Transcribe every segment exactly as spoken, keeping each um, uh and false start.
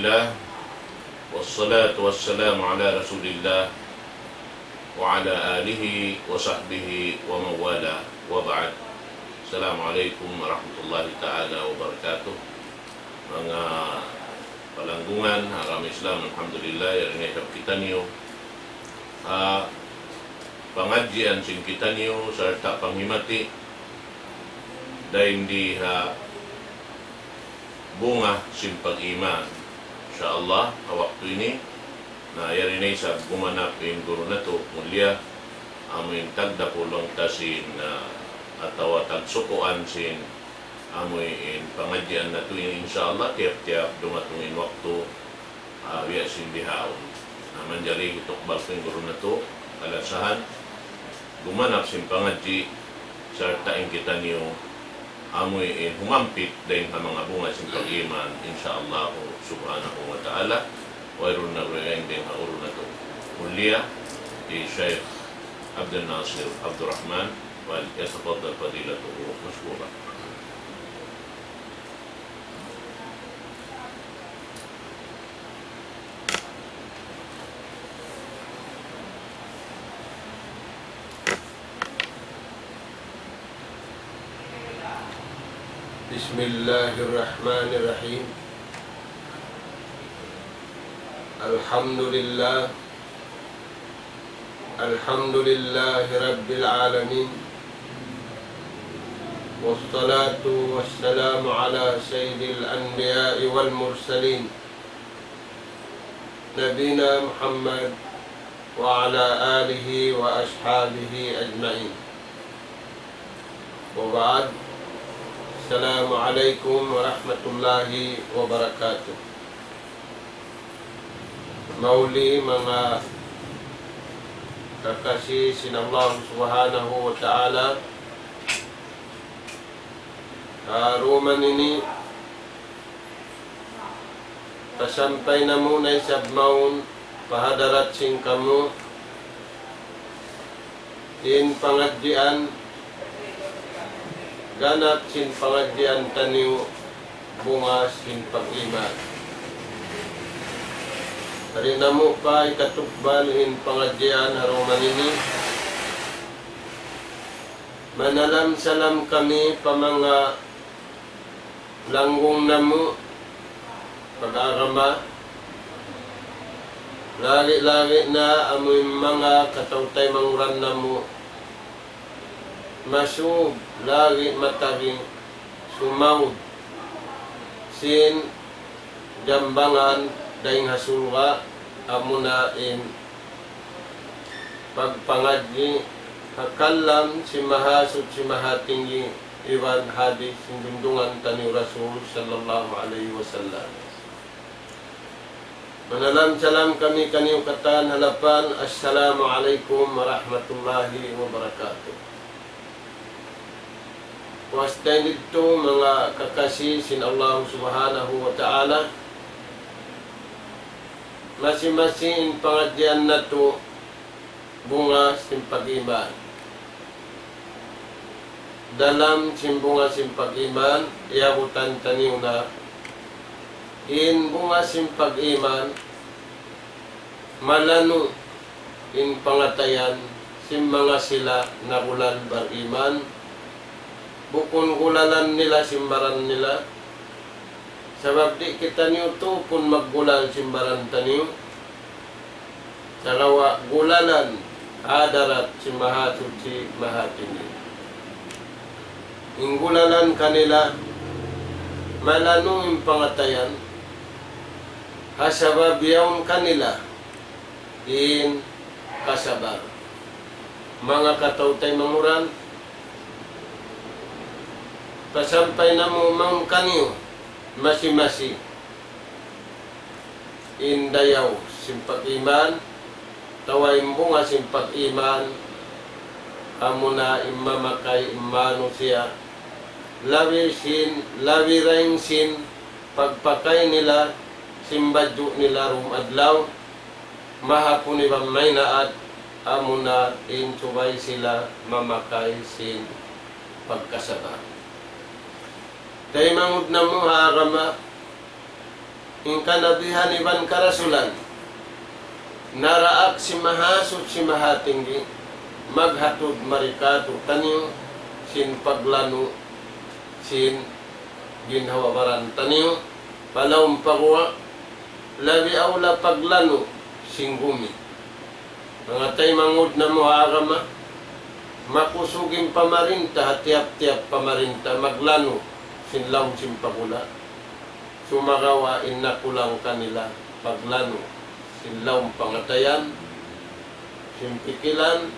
الله، والصلاة والسلام على رسول الله وعلى آله وصحبه ومن والاه، وبعد. السلام عليكم ورحمة الله تعالى وبركاته. Manga palanggungan ha agama Islam, alhamdulillah, yari na isab kitaniyu ha pangadjian sin kitaniyu sarta' panghimati dayn di ha bunga sin pag-iman. Insya Allah, ha waktu ini, na yari na isab gumanap in guru natu' mulia, amu in tagdapul bang ta sin, ah, atawa tagsukuan sin, amu in pangadjian natu' ini, insya Allah, tiyap-tiyap dumatung in waktu, ah, biya' sin bihaun. Na manjari hitukbal sin guru natu', kalasahan, gumanap sin pangadji', sarta' in kitaniyu, amu in humampit dayn ha manga bunga sin pag-iman, insya Allah subhanahu wa ta'ala, wayruun na dugaing dayn ha guru natu' mulia, hi Shaykh Abdul Nasir Abdul Rahman, وليتفضل فضيلته مشكورا. بسم الله الرحمن الرحيم. الحمد لله. الحمد لله رب العالمين. والصلاة والسلام على سيد الأنبياء والمرسلين. نبينا محمد وعلى آله وأصحابه أجمعين. وبعد. السلام عليكم ورحمة الله وبركاته. Mahuli manga kakasi sin Allah Subhanahu wa Ta'ala, ha duman ini, pasampay namu' na isab mawn pa hadarat sin kamu in pangadjian, ganap sin pangadjian taniyu bunga sin pag-iman. Di' namu' pa hikatukbal in pangadjian ha duman ini. Manalam-salam kami pa manga langgung namu' pag-agama, lagi'-lagi' na amu in manga kataw-taymanghuran namu', masūb lagi' matabi sumaud sin jambangan dayn ha surga', amuna in pagpangadji' ha kalam sin Mahasuchi Mahatinggi iban hadith sin junjungan taniyu Rasul sallallahu alayhi wasallam. Manalam-salam kami kaniyu katan ha lapan, Assalamu alaykum warahmatullahi wabarakatuh. Puas dayn didtu manga kakasi sin Allah Subhanahu wa Ta'ala, masi-masi in pangadjian natu' bunga sin pag-iman. Dalam sin bunga sin pag-iman, iyabutan taniyu na in bunga sin pag-iman, malanu' in pangatayan sin manga sila nagulal bar-iman, bukun gulalan nila sin baran nila, sabab di' kitaniyu tuud maggulal sin baran taniyu, sagawa' gulalan hadarat sin Mahasuchi Mahatinggi. In gulalan kanila, malanu' in pangatayan, ha sabab yaun kanila in kasabar. Manga kataw-taymanghuran, pasampay namu' mawn kaniyu masi-masi in dayaw sin pag-iman, atawa in bunga sin pag-iman, amuna in mamakay in manusiya', labi sin, labi dayn sin pagpakay nila sin badju' nila dum adlaw, mahapun iban maynaat, amuna in subay sila mamakay sin pagkasabar. Taymanghud namu' ha agama, In kanabihan iban karasulan, naraak sin Mahasuchi Mahatinggi, maghatud mari kātu'niyu sin paglanu' sin ginhawa-baran taniyu, pa lawm pa guwa', labi awla paglanu' sin gumi. Manga taymanghud namu' ha agama, makusug in pamarinta, ha tiyap-tiyap pamarinta, maglanu' sin lawm sin pagula. Sumagawa' in nakulang kanila paglanu' sin lawm pangatayan, sin pikilan,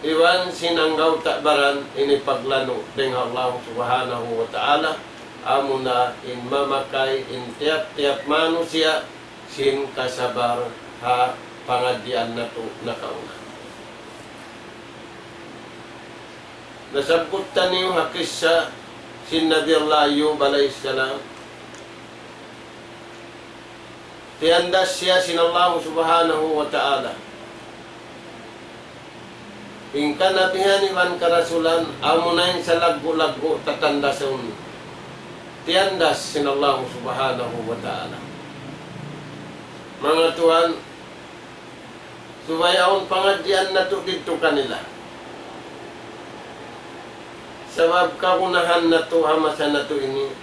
iban sin anggawta' baran ini paglanu' dayn ha Allah Subhanahu wa Ta'ala, amuna in mamakay in tiyap-tiyap manusiya' sin kasabar ha pangadjian natu' nakauna. Nasabbut taniyu ha kissa sin Nabi Allah Ayyub alayhis salam. Tiyandas siya sin Allah Subhanahu wa Ta'ala. In kanabihan iban karasulan, amuna in salaggu'-laggu' tatandasun. Tiyandas sin Allah Subhanahu wa Ta'ala. Manga tuwan, subay awn pangadjian natu' didtu kanila. Sabab kagunahan natu' ha masa natu' ini,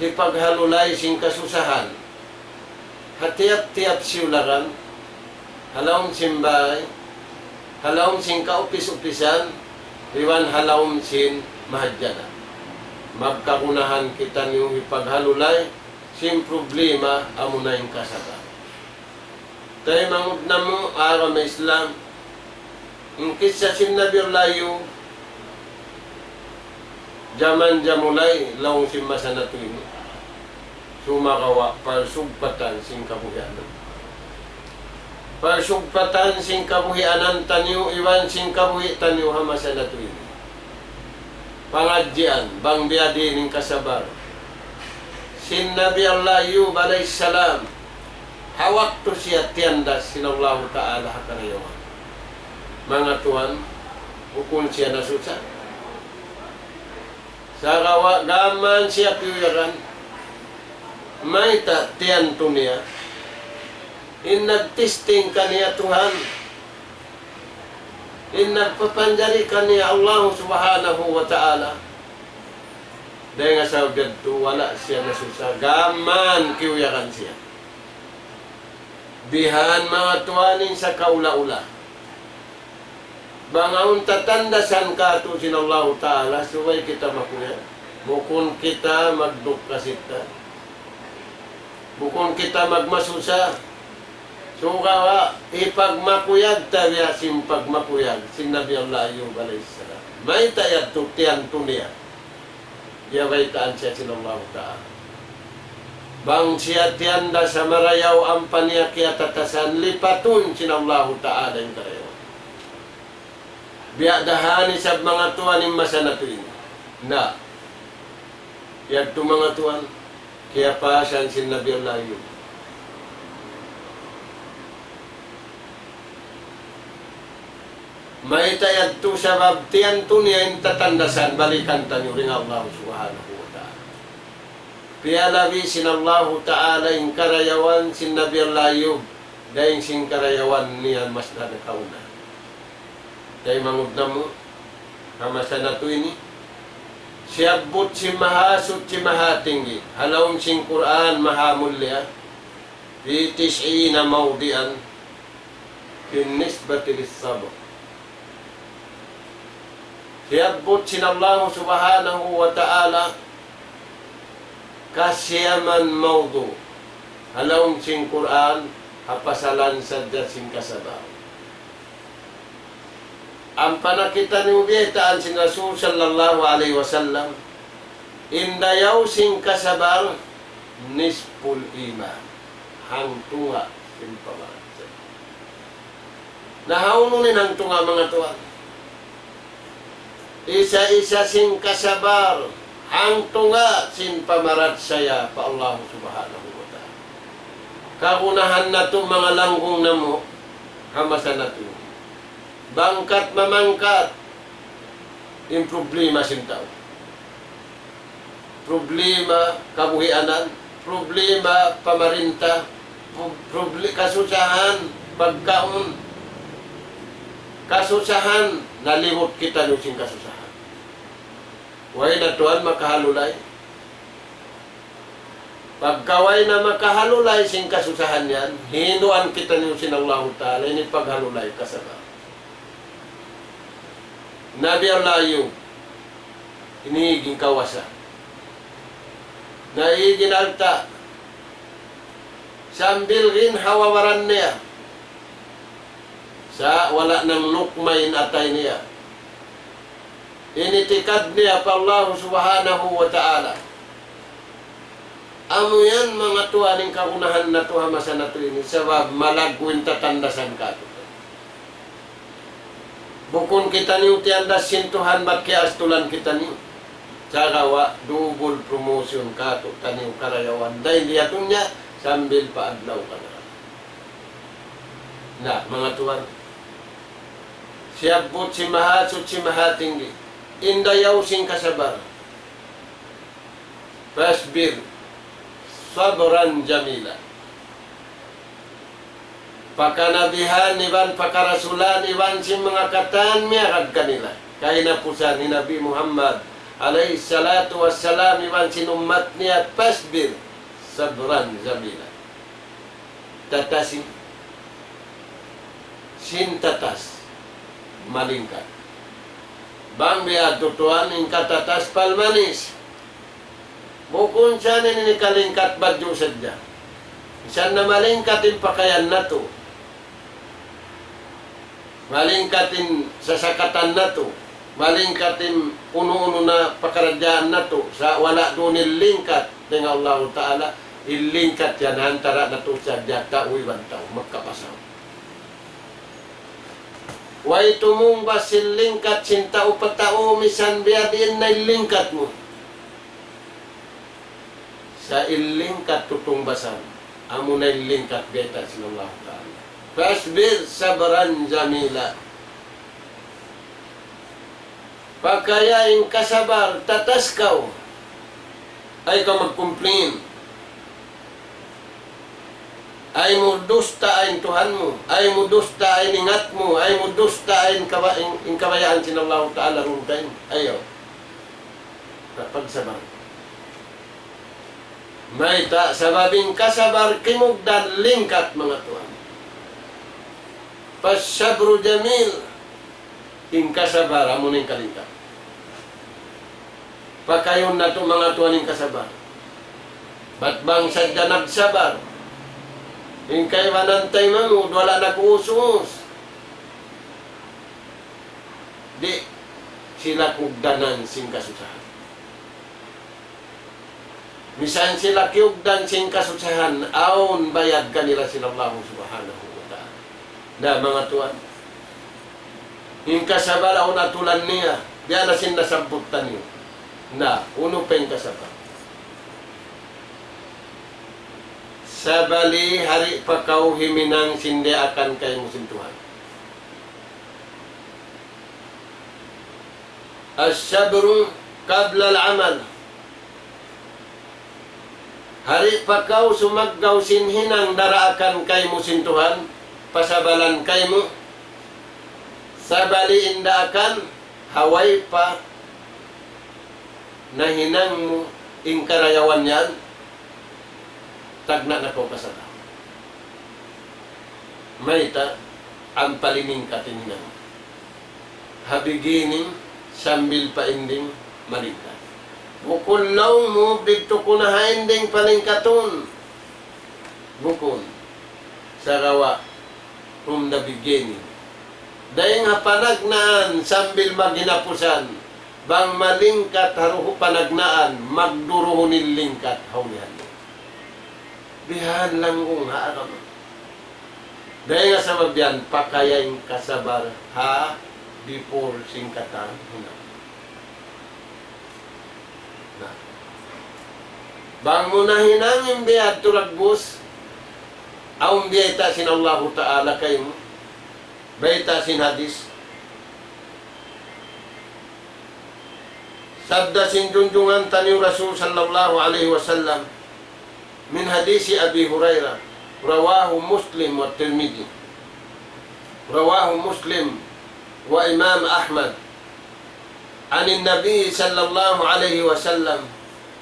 hipaghalulay sin kasusahan ha tiyap-tiyap siyulagan, ha lawm sin bāy, ha lawm sin kaupis-upisan, iban ha lawm sin mahadjana. Magkagunahan kitaniyu hipaghalulay sin problema amuna in kasabar. Taymanghud namu' ha agama Islam, in kissa sin Nabi Allah Ayyub, jaman jamulay laung sin masa natu' ini. Sumagawa' parsugpatan sin kabuhianan. Parsugpatan sin kabuhianan taniyu iban sin kabuhi' taniyu ha masa natu' ini. Pangadjian, bang biyadiin in kasabar sin Nabi Allah Ayyub alayhis salam, ha waktu siya tiyandas sin Allahu Ta'ala ha karayawan. Manga tuwan, bukun siya nasusa. Sagawa' gām mayan siya kiyuyagan, mayta' tiyantu niya in nagtesting kaniya Tuhan, in nagpapanjari kaniya Allah Subhanahu wa Ta'ala. Dayn ha sabab yadtu wala' siya nasusa, gām mayan kiyuyagan siya. Bihan manga tuwan in sa kaula-ula. Bang awn tatandasan kātu' sin Allahu Ta'ala, subay kita makuyag. Bukun kita magdukka sita. Bukun kita magmasusa. Sagawa' hipagmakuyag ta biya' sin pagmakuyag sin Nabi Allah Ayyub alayhis salam. Mayta' yadtu tiyantu niya? Biya' baytaan siya sin Allahu Ta'ala. Bang siya tiyandas ha marayaw ampa niya kiyatatasan, lipatun sin Allahu Ta'ala in karayawan. Biya' da ha isab manga tuwan in masa natu' ini. Na, yadtu manga tuwan, kiyapasan sin Nabi Allah Ayyub. Mayta' yadtu? Sabab tiyantu niya in tatandasan, balikan taniyu dayn ha Allah Subhanahu wa Ta'ala. Piyalabi sin Allahu Ta'ala in karayawan sin Nabi Allah Ayyub dayn sin karayawan niya masa nakauna. Taymanghud namu', ha masa natu' ini, siyabbut sin Mahasuchi Mahatinggi ha lawm sin Qur'an Mahamulliya, في تسعين موضعا بالنسبة للصبر. Siyabbut sin Allahu Subhanahu wa Ta'ala kasiyaman mawdu' ha lawm sin Qur'an ha pasalan sadja sin kasabar. Ampa na kitaniyu biyaytaan sin Rasul sallallahu alayhi wasallam, in dayaw sin kasabar, nisful iman, hangtunga' sin pamarachaya. Na, hawnu in hangtunga', manga tuwan? Isa-isa sin kasabar, hangtunga' sin pamarachaya pa Allah Subhanahu wa Ta'ala. Kagunahan natu', manga langgung namu', ha masa natu'. Bangkat mamangkat in problema sin tau. Problema kabuhianan, problema pamarinta, pro-, proble-, kasusahan pagkaun, kasusahan, nalimut kitaniyu sin kasusahan. Way na tuwan makahalulay. Pagka way na makahalulay sin kasusahan yan, hinduan kitaniyu sin Allahu Ta'ala ini paghalulay kasabar. Nabi Allah Ayub, ini in kawasa. Na ini in alta'. Sambil ginhawa-baran niya. Sa' wala' nang lukma in atay niya. Initikad niya pa Allah Subhanahu wa Ta'ala. Amu yan manga tuwan in kagunahan natu' ha masa natu' ini, sabab malaggu' in tatandasan katu'. Bukun kitaniyu tiyandas sin Tuhan bat kiyaastulan kitaniyu. Sagawa' double promotion katu' taniyu karayawan dayn di ha dunya sambil pa adlaw kanara. Na, manga tuwan, siyabbut sin Mahasuchi Mahatinggi in dayaw sin kasabar. فاصبر صبرا جميلا. Pa kanabihan iban pa karasulan iban sin manga katan miyagad kanila. Kahinapusan hi Nabi Muhammad alayhi salatu wassalam iban sin ummat niya, فاصبر صبرا جميلا. Tatasi sin tatas malingkat. Bang biya' tuwan in katatas palmanis. Bukun sa ini kalingkat badju' sadja. Misan na malingkat in pakayan natu'. Malingkat in sasakatan natu'. Malingkat in unu-unu na pakaradjaan natu'. Sa' wala' duun in lingkat dayn ha Allahu Ta'ala. In lingkat yan ha antara' natu' sadja tau iban tau. Magkapasaw. Way tumungbas sin lingkat sin tau pa tau misan biya' diin na in lingkat mu. Sa' in lingkat tutungbasan, amuna in lingkat bayta' sin Allahu Ta'ala. فاصبر صبرا جميلا. Pakaya in kasabar, tatas kaw. Ayaw kaw mag-complain. Ayaw mu dusta in Tuhan mu. Ayaw mu dusta in ingat mu. Ayaw mu dusta in kaba-, in, in kabayaan sin Allahu Ta'ala duun kaymu. Ayaw. Pagsabar. Mayta', sabab in kasabar kimugdan lingkat, manga tuwan. فالصبر جميل. In kasabar, amu in kalingkat. Pakayun natu', manga tuwan, in kasabar. Bat bang sadja nagsabar in kaibanan taymanghud, wala' nag-uus-uus, di' sila kugdanan sin kasusahan. Misan sila kiyugdan sin kasusahan, awn bayad kanila sin Allahu Subhanahu wa Ta'ala. Na, manga tuwan, in kasabar awn atulan niya, biya' na sin nasabbut taniyu. Na, unu pa in kasabar? Sabali, hari pa kaw himinang sin diyaakan kaymu sin Tuhan. الصبر قبل العمل. Hari pa kaw sumaggaw sin hinang daraakan kaymu sin Tuhan, pasabalan kaymu, sabali in daakan, ha way pa nahinang mu in karayawan yan, tagna' na kaw kasabar. Mayta', ampa limingkat in hinang. Ha beginning, sambil pa ending, malingkat. Bukun laung mu, didtu ku na ha ending palingkatun. Bukun. Sagawa', from the beginning. Dayn ha panagnaan sambil maghinapusan, bang malingkat ha duhu panagnaan, magduruhun in lingkat ha ulihan. Bihan langgung ha agama. Dayn ha sabab yan, pakaya in kasabar ha before sin katan hinang. Na. Bang mu nahinang in biya' hādtu dagbus, awn biyayta' sin Allahu Ta'ala kaymu. Bayta' sin hadis. Sabda sin junjungan taniyu Rasul sallallahu alayhi wasallam, من حديث أبي هريرة، رواه مسلم والترمذي، رواه مسلم وإمام أحمد، عن النبي صلى الله عليه وسلم: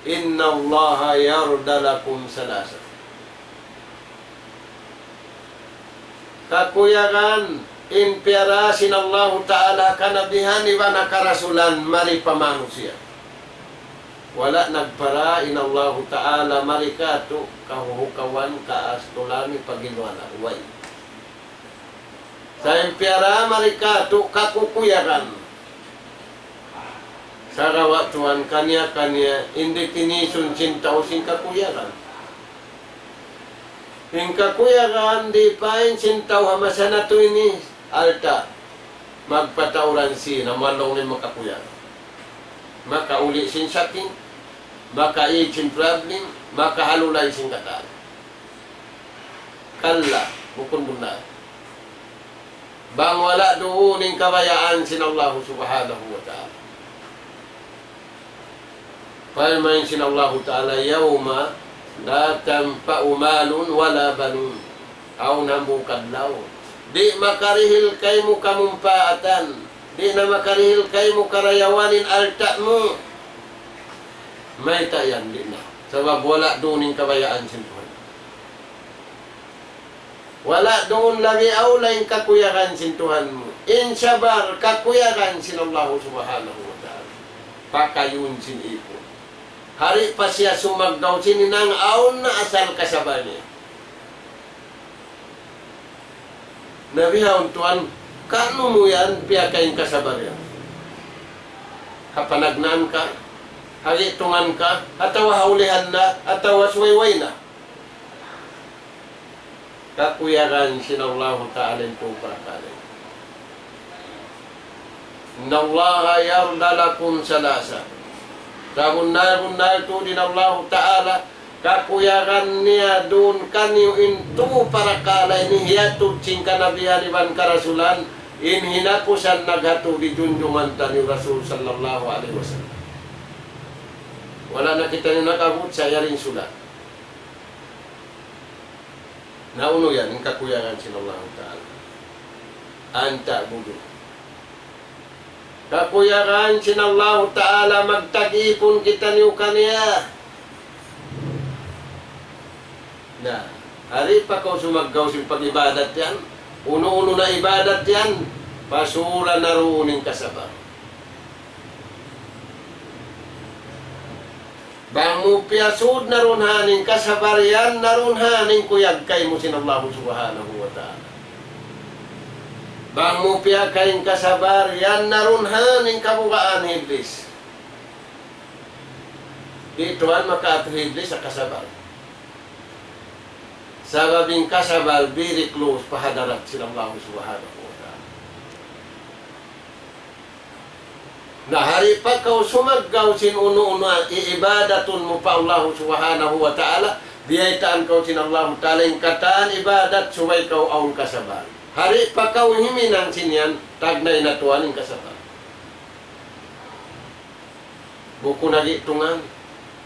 إن الله يرضى لكم ثلاثا. Kakuyagan in piyara sin Allahu Ta'ala ha kanabihan iban ha karasulan mari pa manusiya'. Wala' nagpara in Allahu Ta'ala mari katu' kahuhukawan, kaastulan, ipaginwala. Way. Sa' in piyara mari katu' kakukuyagan. Sagawa' tuwan, kaniya-kaniya in definition sin tau sin kakuyagan. In kakuyagan, di' pa in sin tau ha masa natu' ini, alta', magpatauran sin, amu laung niya makakuyag. Makauli' sin sakit, makaig sin problem, makahalulay sin katān. Kalla, bukun bunnal. Bang wala' duun in kabayaan sin Allahu Subhanahu wa Ta'ala. Parman sin Allahu Ta'ala, يوم لا ينفع مال ولا بنون. Awn hambuuk adlaw. Di' makarihil kaymu kamumpaatan. Di' na makarihil kaymu karayawan in alta' mu. Mayta' yan, di' na. Sabab wala' duun in kabayaan sin Tuhan. Wala' duun lagi' awla in kakuyagan sin Tuhan mu. In sabar, kakuyagan sin Allahu Subhanahu wa Ta'ala. Pakayun sin ipun. Hari pa siya sumaggaw sin hinang, awn na asal kasabar niya. Na bihaun tuwan, kanu mu yan piyakay in kasabar yan? Ha panagnaan ka, ha gi'tungan ka, atawa ha ulihan na, atawa suwayway na. Kakuyagan sin Allahu Ta'ala in tū parakala'. إن الله يرضى لكم ثلاثا. Sabunnal-bunnal tuud in Allahu Ta'ala, kakuyagan niya duun kaniyu in tū parakala' ini hiyatud sin kanabihan iban karasulan, in hinapusan naghatud hi junjungan taniyu Rasul sallallahu alayhi wasallam. Wala' na kitaniyu nag-abut sa' yari in sulat. Na unu yan, in kakuyagan sin Allahu Ta'ala. أن تعبدوه. Kakuyagan sin Allahu Ta'ala magtag-ipun kitaniyu kaniya. Na, hari pa kaw sumaggaw sin pag-ibadat yan, unu-unu na ibadat yan, pasura na duun in kasabar. Bang mu piyasud na duun ha in kasabar yan, na duun ha in kuyag kaymu sin Allahu Subhanahu wa Ta'ala. Bang mu piyakay in kasabar yan, na duun ha in kabugaan hi Iblis. Di' tuwan makaatu hi Iblis ha kasabar. Sabab in kasabar very close pa hadarat sin Allahu Subhanahu wa Ta'ala. Na hari pa kaw sumaggaw sin unu-unu iibadatun mu pa Allahu Subhanahu wa Ta'ala, biyaytaan kaw sin Allahu Ta'ala in katan ibadat subay kaw awn kasabar. Hari pa kaw himinang sin yan, tagnay na tuwan in kasabar. Bukun ha gi'tungan,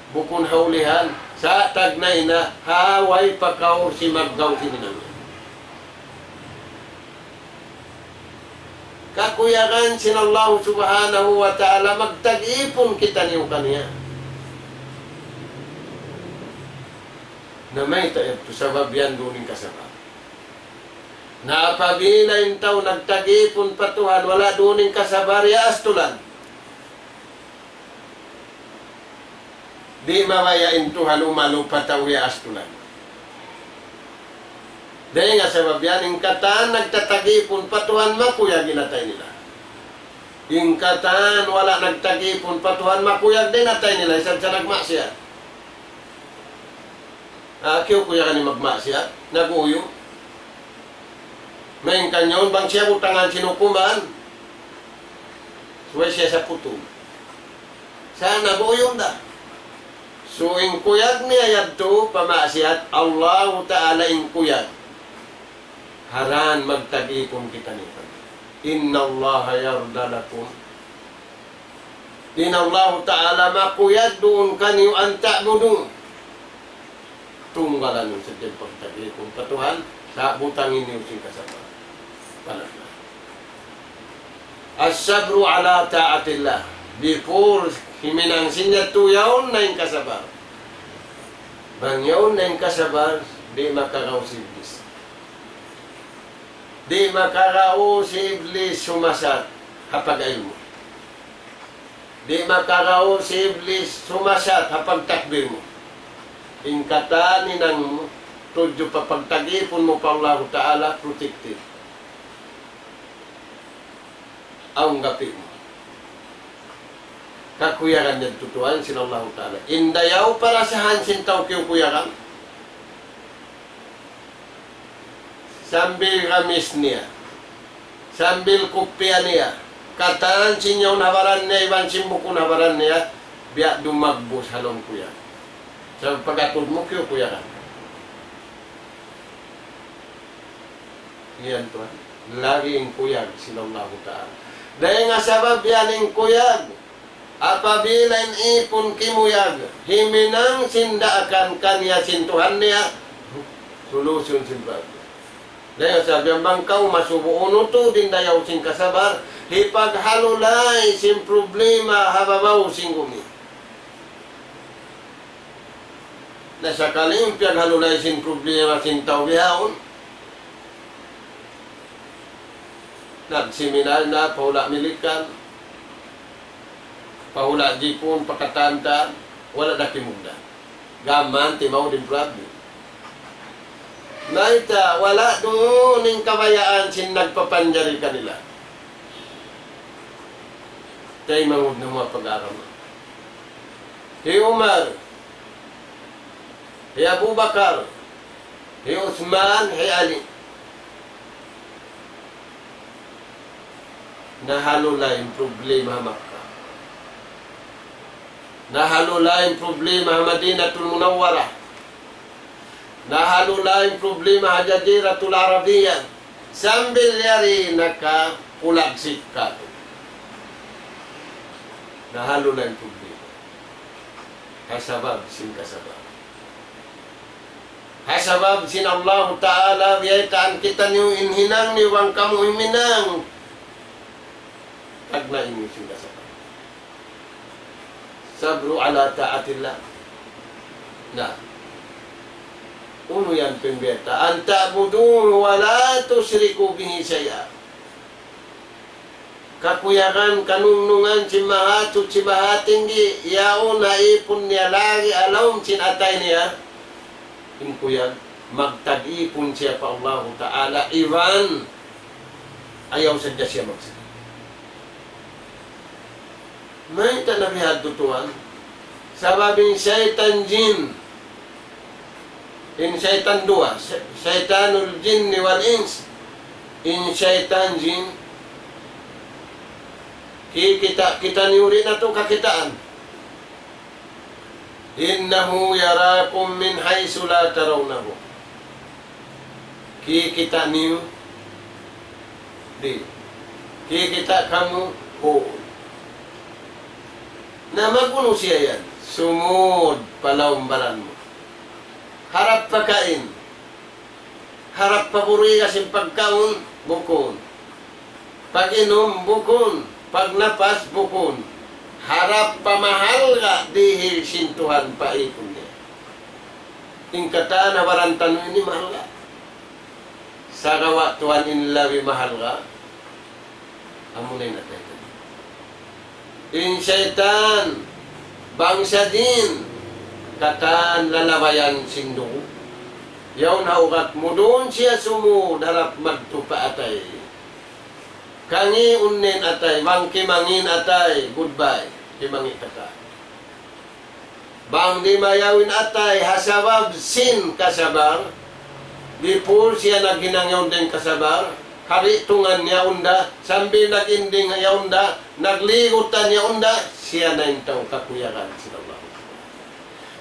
bukun ha ulihan, sa' tagnay na, ha way pa kaw simaggaw sin hinang. Kakuyagan sin Allahu Subhanahu wa Ta'ala, magtag-ipun kitaniyu kaniya. Na mayta' yadtu, sabab yan duun in kasabar. Na apabila in tau nagtag-ipun pa Tuhan, wala' duun in kasabar, ya astulan. Di' mabaya' in Tuhan umalu pa tau ya astulan. Dayn ha sabab yan, in katan nagtatag-ipun pa Tuhan, makuyag in atay nila. In katan wala' nagtag-ipun pa Tuhan, makuyag da in atay nila, isab sa nagmaksiyat. Ah, kiyukuyagan in magmaksiyat, nag-uyum. Malayngkan yaun bang siya butangan sin hukuman, subay siya saputun. Sa' nag-uyum da. So, in kuyag niya yadtu, pamaksiyat, Allahu Ta'ala in kuyag. Haran magtag-ipun kitaniyu. إن الله يرضى لكم. In Allahu Ta'ala makuyag duun kaniyu أن تعبدوه. Tunggalan niyu sadja in pagtag-ipun pa Tuhan, sa' butangi niyu sin kasabar. Panas na. الصبر على طاعة الله. Before himinang sin yadtu yaun na in kasabar. Bang yaun na in kasabar, di' makaraw si Iblis. Di' makaraw si Iblis sumasat ha pag-ilmu'. Di' makaraw si Iblis sumasat ha pagtakbir mu. In katan hinang mu, tudju pa pagtag-ipun mu pa Allahu Ta'ala, protected. Awn gapi' mu. Kakuyagan niya tutuan sin Allahu Ta'ala. In dayaw parasahan sin tau kiyukuyagan. Sambil gamis niya, sambil kupiya niya, katan sin yaun ha baran niya, iban sin bukun ha baran niya, biya' dumagbus ha lawm kuyag. Sa' pag-atud mu, kiyukuyagan. Yan tuwan. Lagi' in kuyag sin Allahu Ta'ala. Dayn ha sabab yan in kuyag. Apabila in ipun kimuyag, himinang sin daakan kaniya sin Tuhan niya, solution sin problem. Dayn ha sabab yan bang kaw masubu unu tuud in dayaw sin kasabar, hipaghalulay sin problema ha babaw sin gumi. Na sakali in piyaghalulay sin problema sin tau bihaun, nagseminar na pa hula' Milikan, pa hula' Jipun, pa katan-katan, wala' da kimugdan. Gam mayan timaud in problem. Mayta', wala' duun in kabayaan sin nagpapanjari kanila. Taymanghud na manga pag-agama. Hi Umar, hi Abu Bakar, hi Usman, hi Ali. Nahalulay in problema ha Makkah. Nahalulay in problema ha Madinatul Munawwarah. Nahalulay in problema ha Jaziratul Arabiya. Sambil yari nakapulagsik katu'. Nahalulay in problema. Ha sabab sin kasabar. Ha sabab sin Allahu Ta'ala, biyaytaan kitaniyu in hinang niyu bang kamu huminang. Tagna' niyu sin kasabar. الصبر على طاعة الله. Na. Unu yan piyayta'? أن تعبدوه ولا تشركوا به شيئا. Kakuyagan, kanungnungan sin Mahasuchi Mahatinggi, yaun ha ipun niya lagi' ha lawm sin atay niya. In kuyag, magtag-ipun siya pa Allahu Ta'ala, iban ayaw sadja siya magsujud. Mayta' na bihadtu tuwan? Sabab in saytan jin, in saytan duwa, say-, شيطان الجن والإنس, in saytan jin, kikita', kitaniyu di' natu' kakitaan. إنه يراكم من حيث لا ترونه. Kikita' niyu? Di'. Kikita' kamu? Uu. Na mag-unu siya yan? Sumud pa lawm baran mu. Harap pakain. Harap paburiga sin pagkaun, bukun. Pag-inum, bukun. Pagnapas, bukun. Harap pamahalga' dihil sin Tuhan pa ipun niya. In katan ha baran taniyu ini mahalga'. Sagawa' tuwan in labi mahalga'. Amuna in atay taniyu. In saytan, bangsa jin, katan lalabayan sin dugu'. Yaun ha ugat mu duun siya sumud harap madtu pa atay. Kangiun in atay, bang kimangi' in atay, goodbye, kimangi' katan. Bang di' mayaw in atay, ha sabab sin kasabar, before siya naghinang yaun da in kasabar, karitungan niya yaun da, sambil nag-ending yaun da, nagligutan yaun da, siya na in tau kakuyagan sin Allah.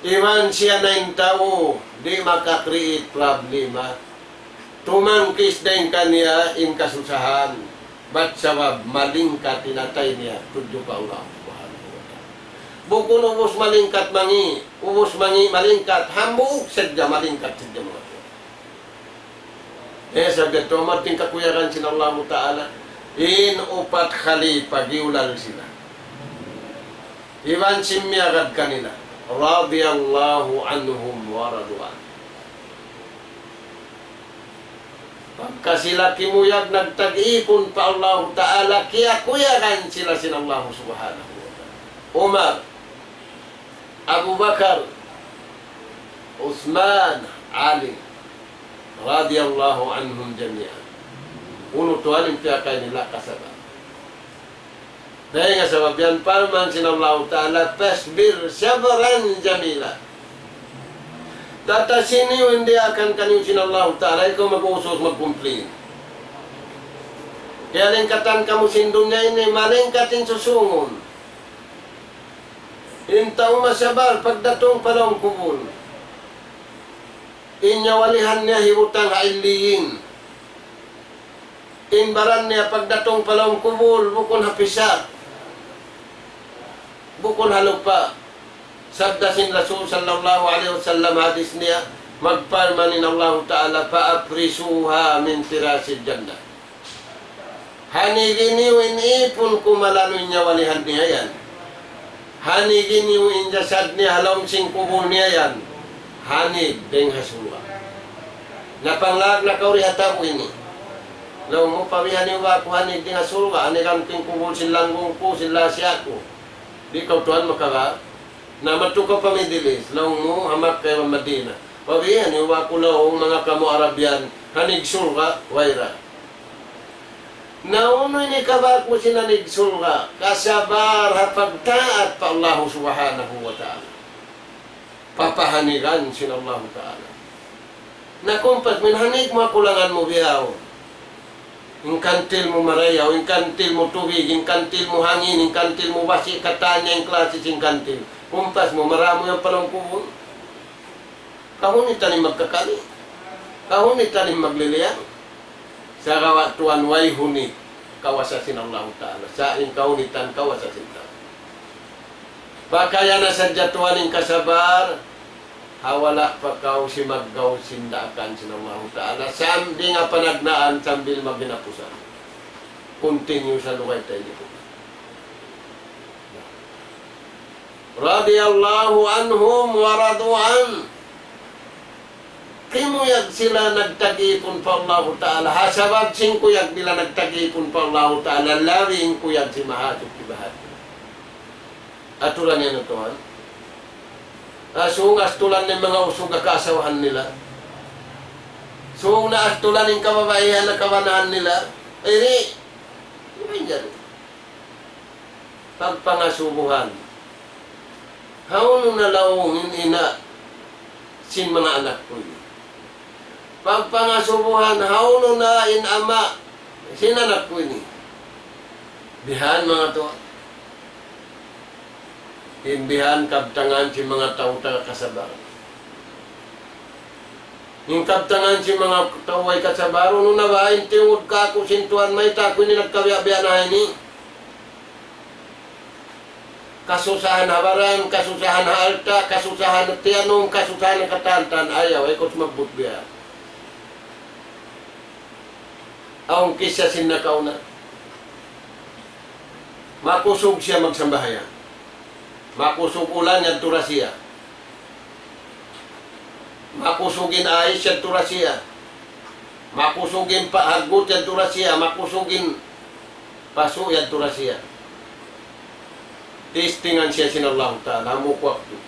Iban siya na in tau di' maka-create problema. Tumangkis dayn kaniya in kasusahan, bat sabab malingkat in atay niya tudju pa Allah Subhanahu wa Ta'ala. Bukun ubus malingkat mangi', ubus mangi' malingkat, hambuuk sadja malingkat sadja manga tuwan. Eh, sabab yadtu amu in kakuyagan sin Allahu Ta'ala, in upat khalifa giyulal sila. Iban sin miyagad kanila, رضي الله عنهم ورضوا عنه. Pagka sila kimuyag nagtag-ipun pa Allahu Ta'ala, kiyakuyagan sila sin Allahu Subhanahu wa Ta'ala. Umar, Abu Bakar, Uthman, Ali, رضي الله عنهم جميعا. Unu tuwan in piyakay nila? Kasabar. Dayn ha sabab yan, parman sin Allahu Ta'ala, فاصبر صبرا جميلا. Tata sini in diyaak kaniyu sin Allahu Ta'ala, ikaw mag-usus, mag-complain. Kiyalingkatan kamu sin dunya ini, malingkat in susungun. In tau masabar pagdatung pa lawm kubul, in nyawalihan niya hibutang ha illiyin. In baran niya pagdatung pa lawm kubul, bukun ha pisak, bukun ha lupa'. Sabda sin Rasul sallallahu alayhi wasallam, hadis niya, magparman in Allahu Ta'ala, فأفرشوها من فراش الجنة. Hanigi niyu in ipun ku malalu' in nyawalihan niya yan. Hanigi niyu in jasad niya ha lawm sin kubul niya yan. Hanig dayn ha surga'. Na panglaag na kaw di ha tabu ini. Laung mu, pa biya' niyu ba aku hanig dayn ha surga', hanigan ku in kubul sin langgung ku, sin lasiya ku. Di' kaw tuwan makaba. Na madtu kaw pa Middle East, laung mu, ha Makkah iban Madinah. Pa biya' niyu ba aku, laung, manga kamu Arabian, hanig surga', way ra. Na unu in hikabak mu sin hanig surga'? Kasabar ha pagtaat pa Allahu Subhanahu wa Ta'ala. Papahanigan sin Allahu Ta'ala. Na kumpas mu in hanig mu ha kulangan mu bihaun. In kantil mu marayaw, in kantil mu tubig, in kantil mu hangin, in kantil mu basi', katan niya in klasi sin kantil. Kumpas mu, maramu yan pa lawm kubul. Kahunitan in magkakali. Kahunitan in magliliyang. Sagawa' tuwan, way hunit kawasa sin Allahu Ta'ala. Sa' in kahunitan kawasa sin tau. Pakayana sadja tuwan in kasabar, ha wala' pa kaw simaggaw sin daakan sin Allahu Ta'ala, sambil nga panagnaan, sambil maghinapusan. Continue sa lugay ta ini. رضي الله عنهم ورضوا عنه. Kimuyag sila nagtag-ipun pa Allahu Ta'ala. Ha sabab sin kuyag nila nagtag-ipun pa Allahu Ta'ala, labi in kuyag sin mahadluk kibahadluk. Aturan yan, tuwan. Ah, sung astulan in manga usug ha kaasawahan nila. Sung na astulan in kababaihan ha kabanahan nila. Ini, ini yan. Pagpangasubuhan. Hawnu na laung in ina' sin manga anak ku ini? Pagpangasubuhan, hawnu na in ama' sin anak ku ini? Bihan manga tuwan. In bihan kabtangan sin manga tau taga kasabar. In kabtangan sin manga tau way kasabar, unu na ba in tiyungud kāku' sin Tuhan, mayta' aku ini nagkabiya'-biya' na ini. Kasusahan ha baran, kasusahan ha alta', kasusahan ha tiyanum, kasusahan ha katan-katan, ayaw, ayaw kaw sumabbut biya'. Awn kissa sin nakauna. Makusug siya magsambahayang. Makusug ulan, yadtu ra siya. Makusug in ais, yadtu ra siya. Makusug in pa-, haggut, yadtu ra siya. Makusug in pasu', yadtu ra siya. Testingan siya sin Allahu Ta'ala, hambuuk waktu.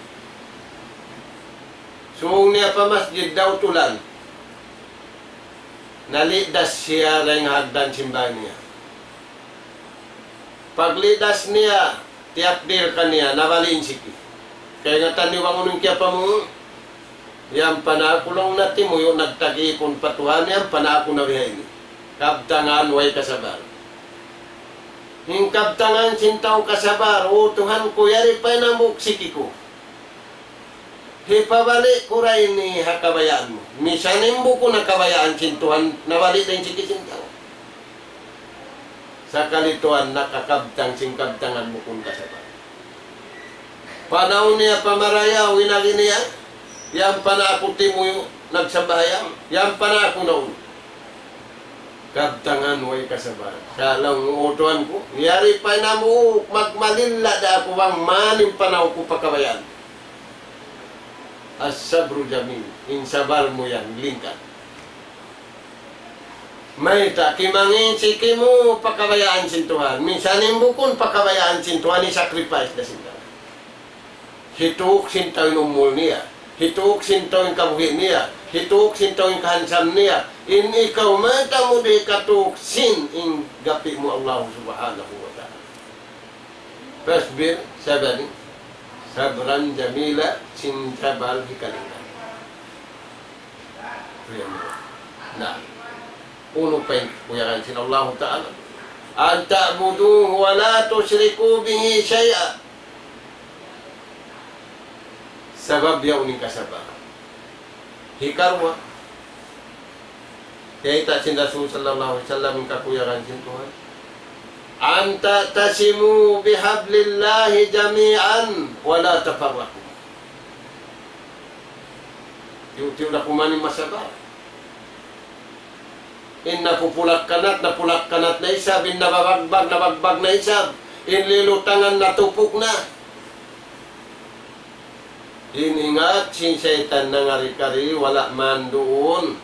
Sūng niya pa masjid, daut ulan. Nalidas siya dayn ha hagdan sin bāy niya. Paglidas niya, tiyakdir kaniya, nabali' in siki. Kaingatan niyu bang unu in kiyapamung? Yan pa na aku laung natimuyu' nagtag-ipun pa Tuhan, yan pa na aku na bihaini. Kabtangan way kasabar. In kabtangan sin tau kasabar, "O Tuhan ku, yari pa in hambuuk siki ku. Hipabali' ku ra ini ha kabayaan mu." Misan in bukun ha kabayaan sin Tuhan, nabali' da in siki sin tau. Sakali tuwan nakakabtang sin kabtangan bukun kasabar. Panaw niya pa marayaw, inagi niya, yan pa na aku timuyu' nagsambahayang, yan pa na aku naun. Kabtangan way kasabaran. Sa' laung mu, "O Tuhan ku, yari pa in hambuuk, magmalilla da aku bang man in panaw ku pakabayaan." As-sabru jamil, in sabar mu yan, lingkat. Mayta', kimangi' in siki mu pakabayaan sin Tuhan. Minsan in bukun pakabayaan sin Tuhan, i-sacrifice da sin Tuhan. Hituuk sin tau in umul niya. Hituuk sin tau in kabuhi' niya. Hituuk sin tau in kahansam niya. In ikaw mayta' mu di' katuuk sin in gapi' mu Allah Subhanahu wa Ta'ala. Fasbir, sabari. Sabran jamila, sin sabar hikalingan. Yan. Na, unu pa in kuyagan sin Allahu Ta'ala? أن تعبدوه ولا تشركوا به شيئا. Sabab yaun in kasabaran. Hikaruwa, kiyita' sin Rasul sallallahu alayhi wasallam in kakuyagan sin Tuhan. أن تعتصموا بحبل الله جميعا ولا تفرقوا. Tiyu'-tiyu' da kuman in masabar. In napupulak-kanat, napulak-kanat na isab, in nababagbag, nabagbag na isab, in lilutangan natupuk na. In ingat sin saytan nangari-kari, wala' man duun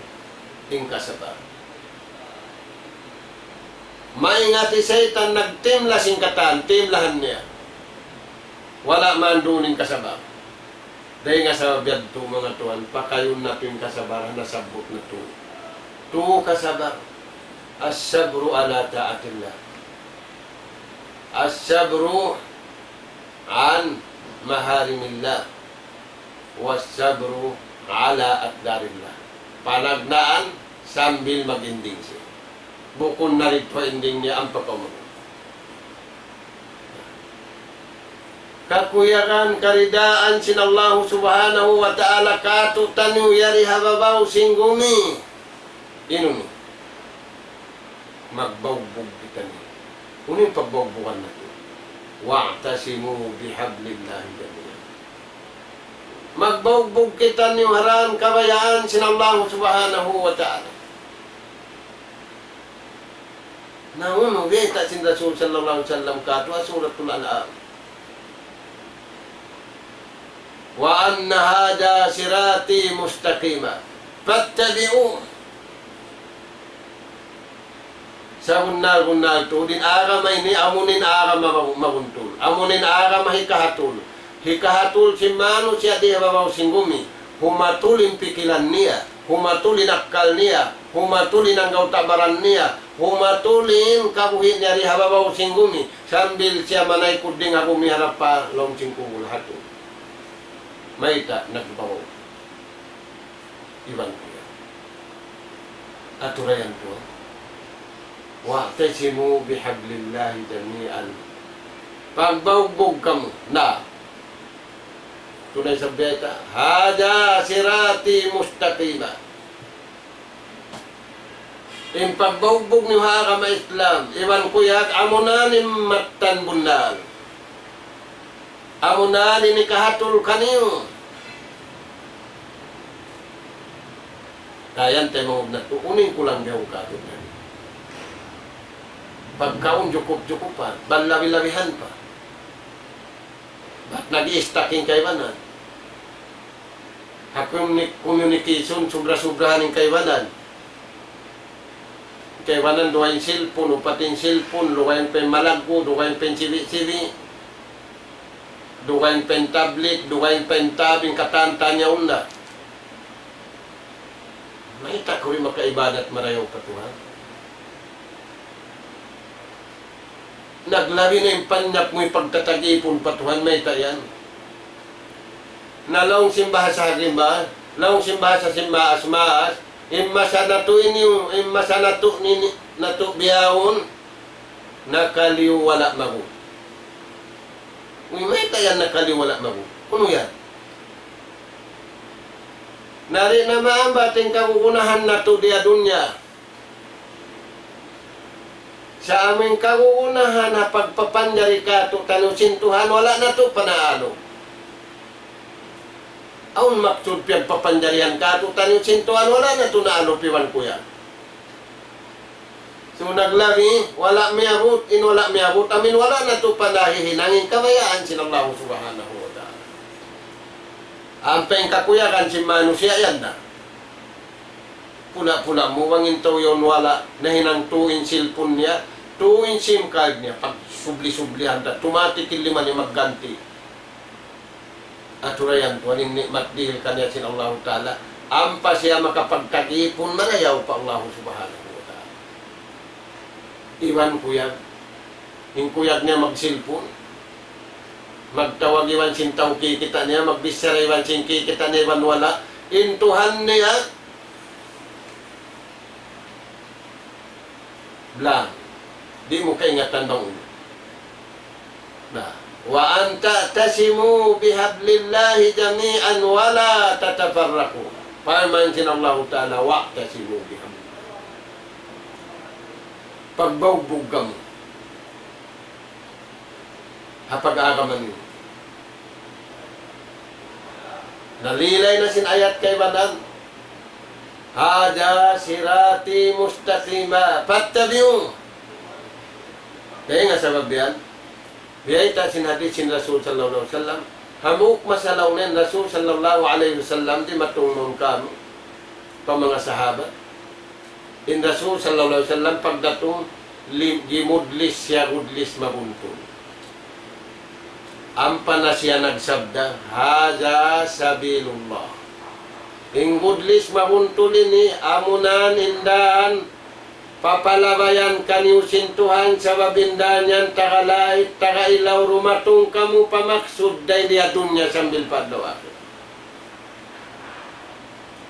in kasabar. Maingat in saytan nagtimla sin katan, timlahan niya. Wala' man duun in kasabar. Dayn ha sabab yadtu, manga tuwan, pakayun natu' in kasabaran, nasabbut natu'. Tu kasabar. الصبر على طاعة الله. الصبر عن محارم الله. والصبر على أقدار الله. Panagnaan sambil mag-ending siya. Bukun na didtu ha ending niya ampa kaw mag-, kakuyagan, karidaan sin Allahu Subhanahu wa Ta'ala kātu'niyu yari ha babaw sin gumi. Unu ini? Magbaugbug kitaniyu. Unu in pagbaugbug natu'? واعتصموا بحبل الله جميعا. Magbaugbug kitaniyu ha raan kabayaan sin Allahu Subhanahu wa Ta'ala. Na unu, bayta' sin Rasul sallallahu alayhi wasallam kātu' ha Suratul An'am. وأن هذا صراطي مستقيما فاتبعوه. Sabunnal-bunnal tuud in agama ini, amu in agama mabuntul. Amu in agama hikahatul. Hikahatul sin manusiya' di ha babaw sin gumi. Humatul in pikilan niya. Humatul in akkal niya. Humatul in anggawta' baran niya. Humatul in kabuhi' niya di ha babaw sin gumi. Sambil siya manaykud dayn ha gumi harap pa lawm sin kubul hatul. Mayta' nagbabaw? Iban ku yan. Aturayan ku. واعتصموا بحبل الله جميعا. Pagbaugbug kamu. Na. Tunay sa bayta'. هذا صراطي مستقيما. In pagbaugbug niyu ha agama Islam, iban kuyag, amuna in mattan bunnal. Amuna in hikahatul kaniyu. Kayan tayo mangub natu', unu in kulang bihaun kātu' kaniyu. Pagkaun jukup-jukupan, bang labi-labihan pa. Bat nag-i-stuck in kaibanan. Ha communi-, communication, subra-subrahan in kaibanan. Kaibanan duwa in cellphone, upat in cellphone, dugaing pa in malaggu', dugaing pa in sibi'-sibi', dugaing pa in tablet, dugaing pa in tab, in katan-katan yaun na. Mayta' kaw di' makaibadat marayaw pa Tuhan? Naglabi na in panyap mu hipagtatag-ipun pa Tuhan, mayta' yan? Na laung sin bahasa Agima, laung sin bahasa sin maas-maas, in masa natu' ini, in masa natu' nini, natu' bihaun, nakaliyu wala' magu. Uy, mayta' yan nakaliyu wala' magu? Unu yan? Na di' na maambat in kagunahan natu' di ha dunya. Sa' amu in kagunahan ha pagpapanjari kātu'niyu sin Tuhan, wala' natu' panaalu. Awn maksud piyagpapanjarihan kātu'niyu sin Tuhan, wala' natu' naalup iban kuyag. So, naglabi, wala' miyabut, in wala' miyabut, amin wala' natu' pa nahihinang in kabayaan sin Allahu Subhanahu wa Ta'ala. Ampa in kakuyagan sin manusiya' yan na. Pula-pula mu bang in tau yaun wala' nahinang tuud in cellphone niya, tuud in SIM card niya, pagsubli-sublihan da, tumatik in lima niya magganti. Aturayan tuud in ni'mat dihil kaniya sin Allahu Ta'ala. Ampa siya makapagtag-ipun marayaw pa Allahu Subhanahu wa Ta'ala. Iban kuyag. In kuyag niya mag-cellphone. Magtawag iban sin tau kikita' niya, magbichara iban sin kikita' niya iban wala'. In Tuhan niya, blank. Di' mu kaingatan bang unu. Na, وأن تعتصموا بحبل الله جميعا ولا تتفرقوا. Parman sin Allahu Ta'ala, واعتصموا بحبل الله. Pagbaugbug kamu. Ha pag-agama niyu. Nalilay na sin ayat kaibanan. هذا صراطي مستقيما فاتبعوه. Dayn ha sabab yan, biyayta' sin hadith sin Rasul sallallahu alayhi wasallam, hambuuk masa laung niya in Rasul sallallahu alayhi wasallam dimatung mawn kāmu', pa manga sahabat. In Rasul sallallahu alayhi wasallam pagdatung, li-, gimudlis siya gudlis mabuntul. Ampa na siya nagsabda, هذا سبيل الله. In gudlis mabuntul ini, amuna in dān, papalabayan kaniyu sin Tuhan, sabab in dān yan taga lait, taga ilaw, dumatung kamu pa maksud, dayn di ha dunya sambil pa adlaw akhirat.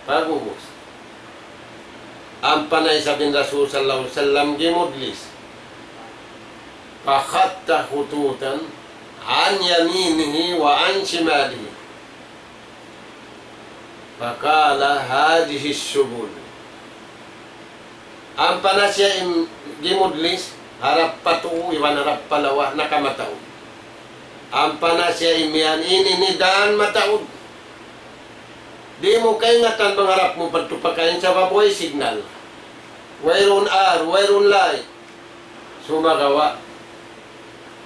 Pag'ubus. Ampa na isab in Rasul sallallahu alayhi wasallam gimudlis. فخط خطوطا عن يمينه وعن شماله. فقال هذه السبل. Ampa na siya in gimudlis, harap pa tuu, iban harap pa lawa, nakamataud. Ampa na siya imiyan, ini in dān mataud. Di' mu kaingatan bang harap mu padtu pa kain sabab way signal. Wayruun ar, wayruun light. Sumagawa',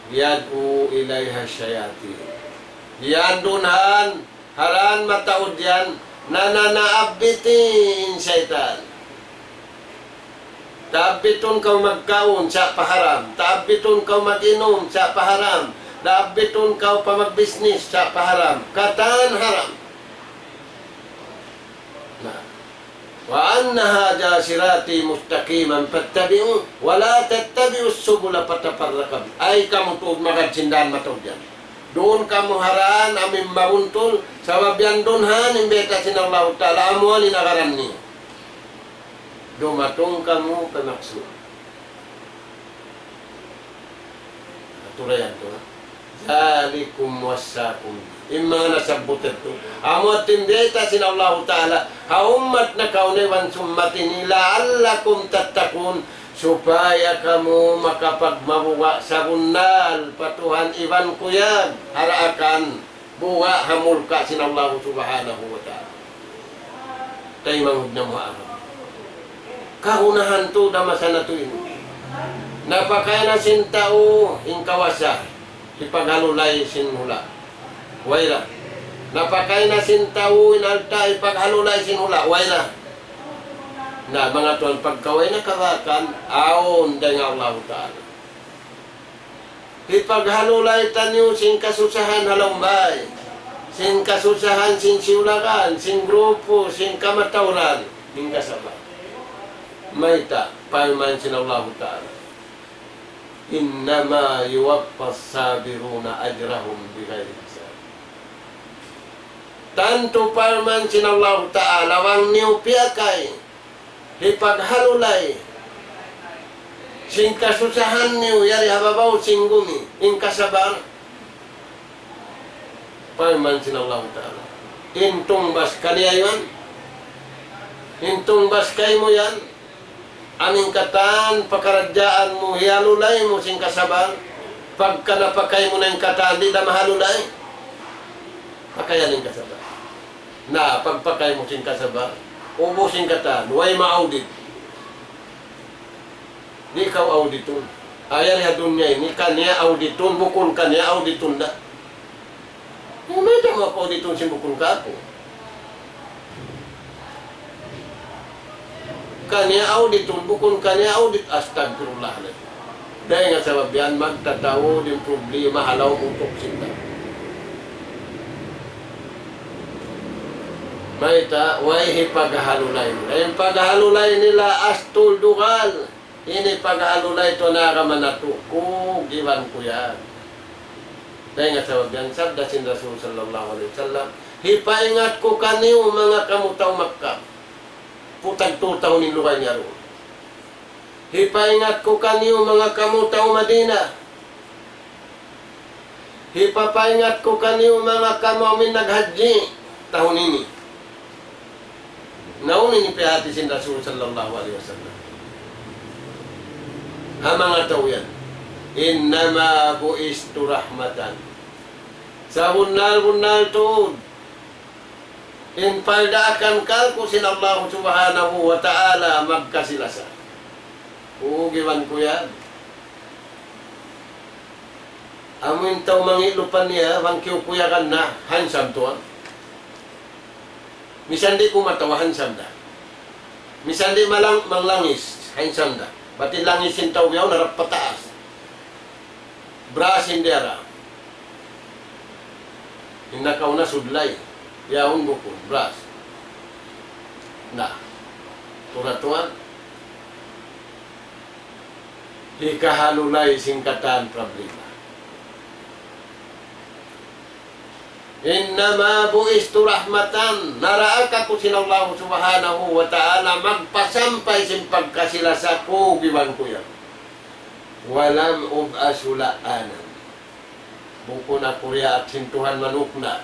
يدعو إليها الشياطين. Yan duun han, ha dān mataud yan, nananaabbitin saytan. Taabbitun kaw magkaun, sa' pa haram. Taabbitun kaw mag-inum, sa' pa haram. Taabbitun kaw pa magbisnis, sa' pa haram. Katan haram. Na. وأن هذا صراطي مستقيما فاتبعوه ولا تتبعوا السبل فتفرق بكم. Ay kamu tuud magad sin dān mataud yan. Duun kamu ha dān amun mabuntul, sabab yan duun han in bayta' sin Allahu Ta'ala, amu yan in agaran niyu. Dumatung kamu pa maksud. Aturayan tuud. ذلكم وصاكم به. In manga nasabbut yadtu. Amu yadtu in bayta' sin Allahu Ta'ala. Ha ummat nakauna iban sin ummat ini. لعلكم تتقون. Supaya kamu makapagmabuga' sabunnal pa Tuhan iban kuyag. Haraakan. Buga' ha murka' sin Allahu Subhanahu wa Ta'ala. Taymanghud namu' ha agama. Kagunahan tuud ha masa natu' ini. Napakay na sin tau in kawasa, hipaghalulay sin hula'. Way ra. Napakay na sin tau in alta', hipaghalulay sin hula'. Way ra. Na, manga tuwan, pagka way na kabakan, awn dayn ha Allahu Ta'ala. Hipaghalulay taniyu sin kasusahan ha lawm bay. Sin kasusahan sin siyulagan, sin grupu, sin kamatauran, in kasaba'. Mayta', parman sin Allahu Ta'ala. إنما يوفى الصابرون أجرهم بغير حساب. Tantu parman sin Allahu Ta'ala, bang niyu piyakay, hipaghalulay sin kasusahan niyu yari ha babaw sin gumi, in kasabar. Parman sin Allahu Ta'ala. In tungbas kaniya yan. In tungbas kaymu yan. Amu in katan pakaradjaan mu, hihalulay mu sin kasabar. Pagka napakay mu na in katan, di' da mahalulay. Pakayan in kasabar. Na, pagpakay mu sin kasaba'. Ubus in katan, way ma-audit. Di' kaw auditun. Yari ha dunya ini, kaniya auditun, bukun kaniya auditun da. Mayta' mu aku auditun sin bukun kaku'? Kaniya auditun, bukun kaniya audit, astagfirullah. Dayn ha sabab yan, magtataud in problema ha lawm utuk sin tau. Mayta', way hipaghalulay nila. In paghalulay nila, astul dugal. Ini paghalulay tuwan ha agama natu', ku giwan ku yan. Dayn ha sabab yan, sabda sin Rasul sallallahu alayhi wasallam, hipaingat ku kaniyu manga kamu tau Makkah. Putag tu tahun in lugay niya duun. Hipaingat ku kaniyu manga kamu tau Madinah. Hipapaingat ku kaniyu manga kamu amin naghajji tahun ini. Na unu in piyahāti sin Rasul sallallahu alayhi wasallam ha manga tau yan? إنما بعثت رحمة. Sabunnal-bunnal tuud, in piyadaakan kaku' sin Allah Subhanahu wa Ta'ala magkasi-lasa. Ku giwan ku yan. Amu in tau mangi' lupa niya, bang kiyukuyagan na, handsome tuwan. Misan di' kumatawa, handsome da. Misan di' malang-, manglangis, handsome da. Bat in langis sin tau bihaun harap pataas. Brush in diyara. In nakauna sudlay. Yaun bukun, brush. Na. Tura tuwan. Hikahalulay sin katan problema. إنما بعثت رحمة, naraak aku sin Allah Subhanahu wa Ta'ala magpasampay sin pagkasi-lasa ku, giwan ku yan. ولم أبعث لعانا. Bukun aku diyaak sin Tuhan manukna'.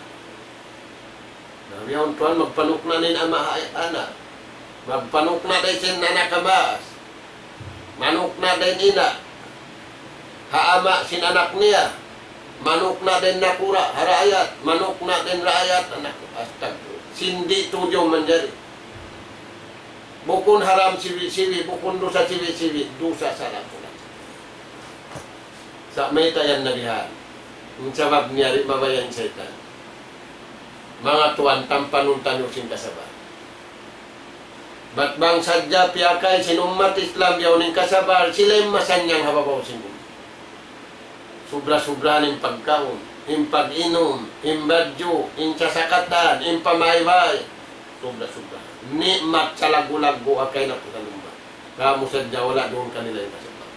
Na, bihaun tuwan magpanukna' in ama' ha anak. Magpanukna' da isab in anak ha baas. Manukna' da in ina' ha ama' sin anak niya. Manukna' da in nakura' ha raayat. Manukna' da in raayat, anak. Astagfirullah. Sin di' tuud manjari. Bukun haram siwi'-siwi', bukun dusa siwi'-siwi', dusa sa laku-laku. Sa' mayta' yan nabihan? In sabab niya di' mabaya' in saytan. Manga tuwan, tampanun taniyu sin kasabar. Bat bang sadja piyakay sin ummat Islam yaun in kasabar, sila in masannyang ha babaw sin bumi. Subra-subrahan in pagkaun, in pag-inum, in badju', in sasakatan, in pamaybay. Subra-subrahan. Ni'mat salaggu'-laggu' ha kainapusan ummat. Kamu sadja wala' duun kanila in kasabar.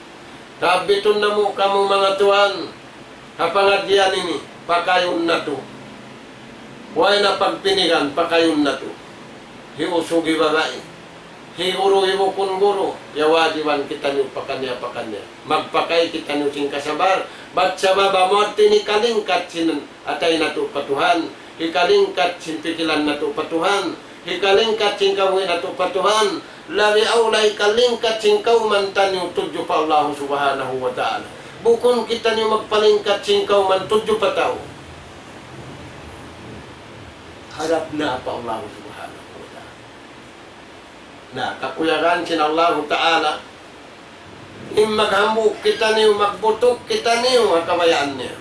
Kabbitun namu' kamu manga tuwan, ha pangadjian ini, pakayun natu'. Way na pagpinigan, pakayun natu'. Hi usug hi babai, hi guru, hi bukun guru, ya wajiban kitaniyu pakaniya-pakaniya. Magpakay kitaniyu sin kasabar, bat sabab amu yadtu in hikalingkat sin atay natu' pa Tuhan, hikalingkat sin pikilan natu' pa Tuhan, hikalingkat sin kabuhi' natu' pa Tuhan, labi awla hikalingkat sin kawman taniyu tudju pa Allah Subhanahu wa Ta'ala. Bukun kitaniyu magpalingkat sin kawman tudju pa tau. Harap na pa Allah Subhanahu wa Ta'ala. Na, kakuyagan sin Allahu Ta'ala, in maghambuuk kitaniyu, magbutuk kitaniyu ha kabayaan niya.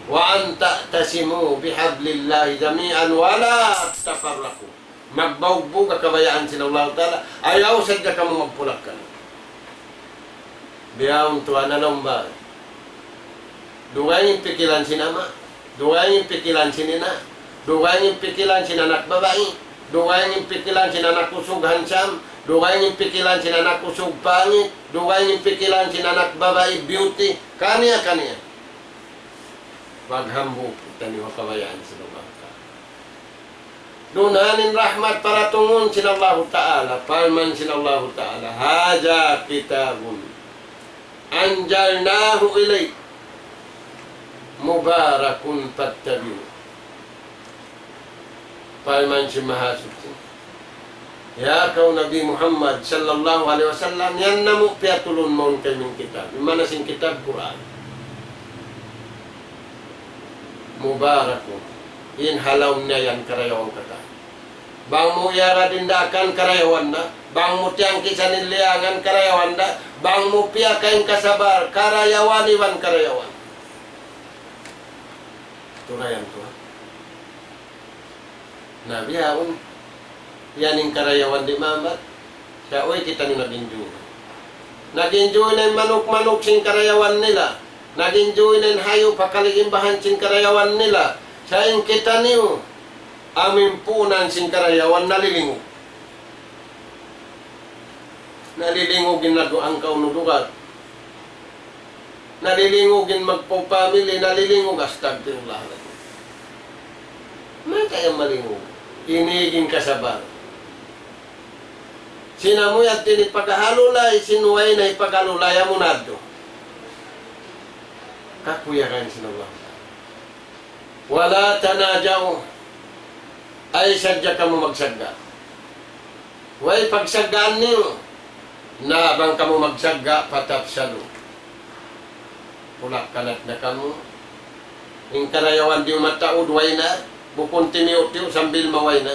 وأن تعتصموا بحبل الله جميعا ولا تفرقوا. Magbugbug ha kabayaan sin Allahu Ta'ala, ayaw sadja kamu magpulak-kanut. Bihaun tuwan, na laung ba? Dugaing in pikilan sin ama', dugaing in pikilan sin ina', dugaing in pikilan sin anak babai, dugaing in pikilan sin anak usug handsome, dugaing in pikilan sin anak usug pangit, dugaing in pikilan sin anak babai beauty, kaniya-kaniya. Maghambuuk kitaniyu ha kabayaan sin Allah Ta'ala. Dunhan in rahmat paratungun sin Allahu Ta'ala, parman sin Allahu Ta'ala, هذا كتاب أنزلناه إليك مبارك فاتبعوه. Parman sin Mahasuchi, ya kaw Nabi Muhammad sallallahu alayhi wasallam, yan namu' piyatulun mawn kaymu in kitab. In maana sin kitab, Qur'an. مبارك. In ha lawm niya yan karayawan katan. Bang mu iyarad in daakan, karayawan na. Bang mu tiyangkisan in liyangan, karayawan na. Bang mu piyaka in kasabar, karayawan iban karayawan. Turayan tuwan. Na bihaun, yan in karayawan di' mamat. Sa' way kitaniyu nag-enjoy. Nag-enjoy na in manuk-manuk sin karayawan nila. Nag-enjoy na in hayup ha kaligimbahan sin karayawan nila. Sa' in kitaniyu, amu in puunan sin karayawan nalilingug. Nalilingug in nagduang kaunu dugat. Nalilingug in magpapamili, nalilingug, astagfirullah. Mayta' yan malingug? Ini in kasabar. Sin amu yadtu in paghalulay, sin way na paghalulay, amu na yadtu. Kakuyagan sin Allah. ولا تنازعوا. Ayaw sadja kamu magsagga'. Way pagsaggaan niyu. Na bang kamu magsagga', فتفشلوا. Pulak-kanat na kamu. In karayawan di' mataud, way na. Bukun timiyu'-tiyu' sambil maway na.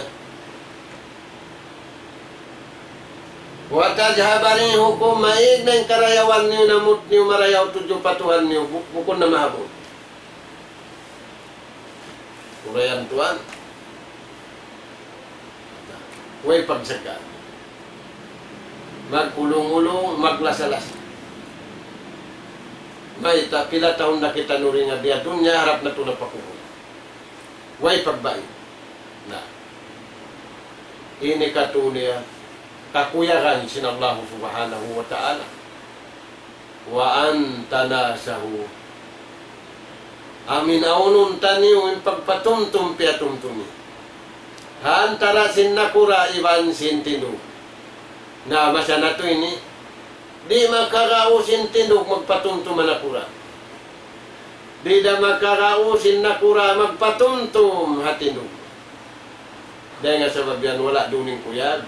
وتذهب ريحكم, maig na in karayawan niyu, namut niyu marayaw tudju pa Tuhan niyu, bu-, bukun na maabut. Turayan tuwan. Way pagsagga'. Mag-ulung-ulung, maglasa-lasa. Mayta', pila tahun na kitaniyu ri ha dunya, harap natu' na pa kubul. Way pagbaya'. Na. Ini katu' niya, kakuyagan sin Allah Subhanahu wa Ta'ala. وأن تناصحوا. Amu in awnun taniyu in pagpatumtum piyatumtumi. Ha antara' sin nakura' iban sin tindug. Na, masa natu' ini, di' makaraug sin tindug magpatumtum ha nakura'. Di' da makaraug sin nakura' magpatumtum ha tindug. Dayn ha sabab yan wala' duun in kuyag.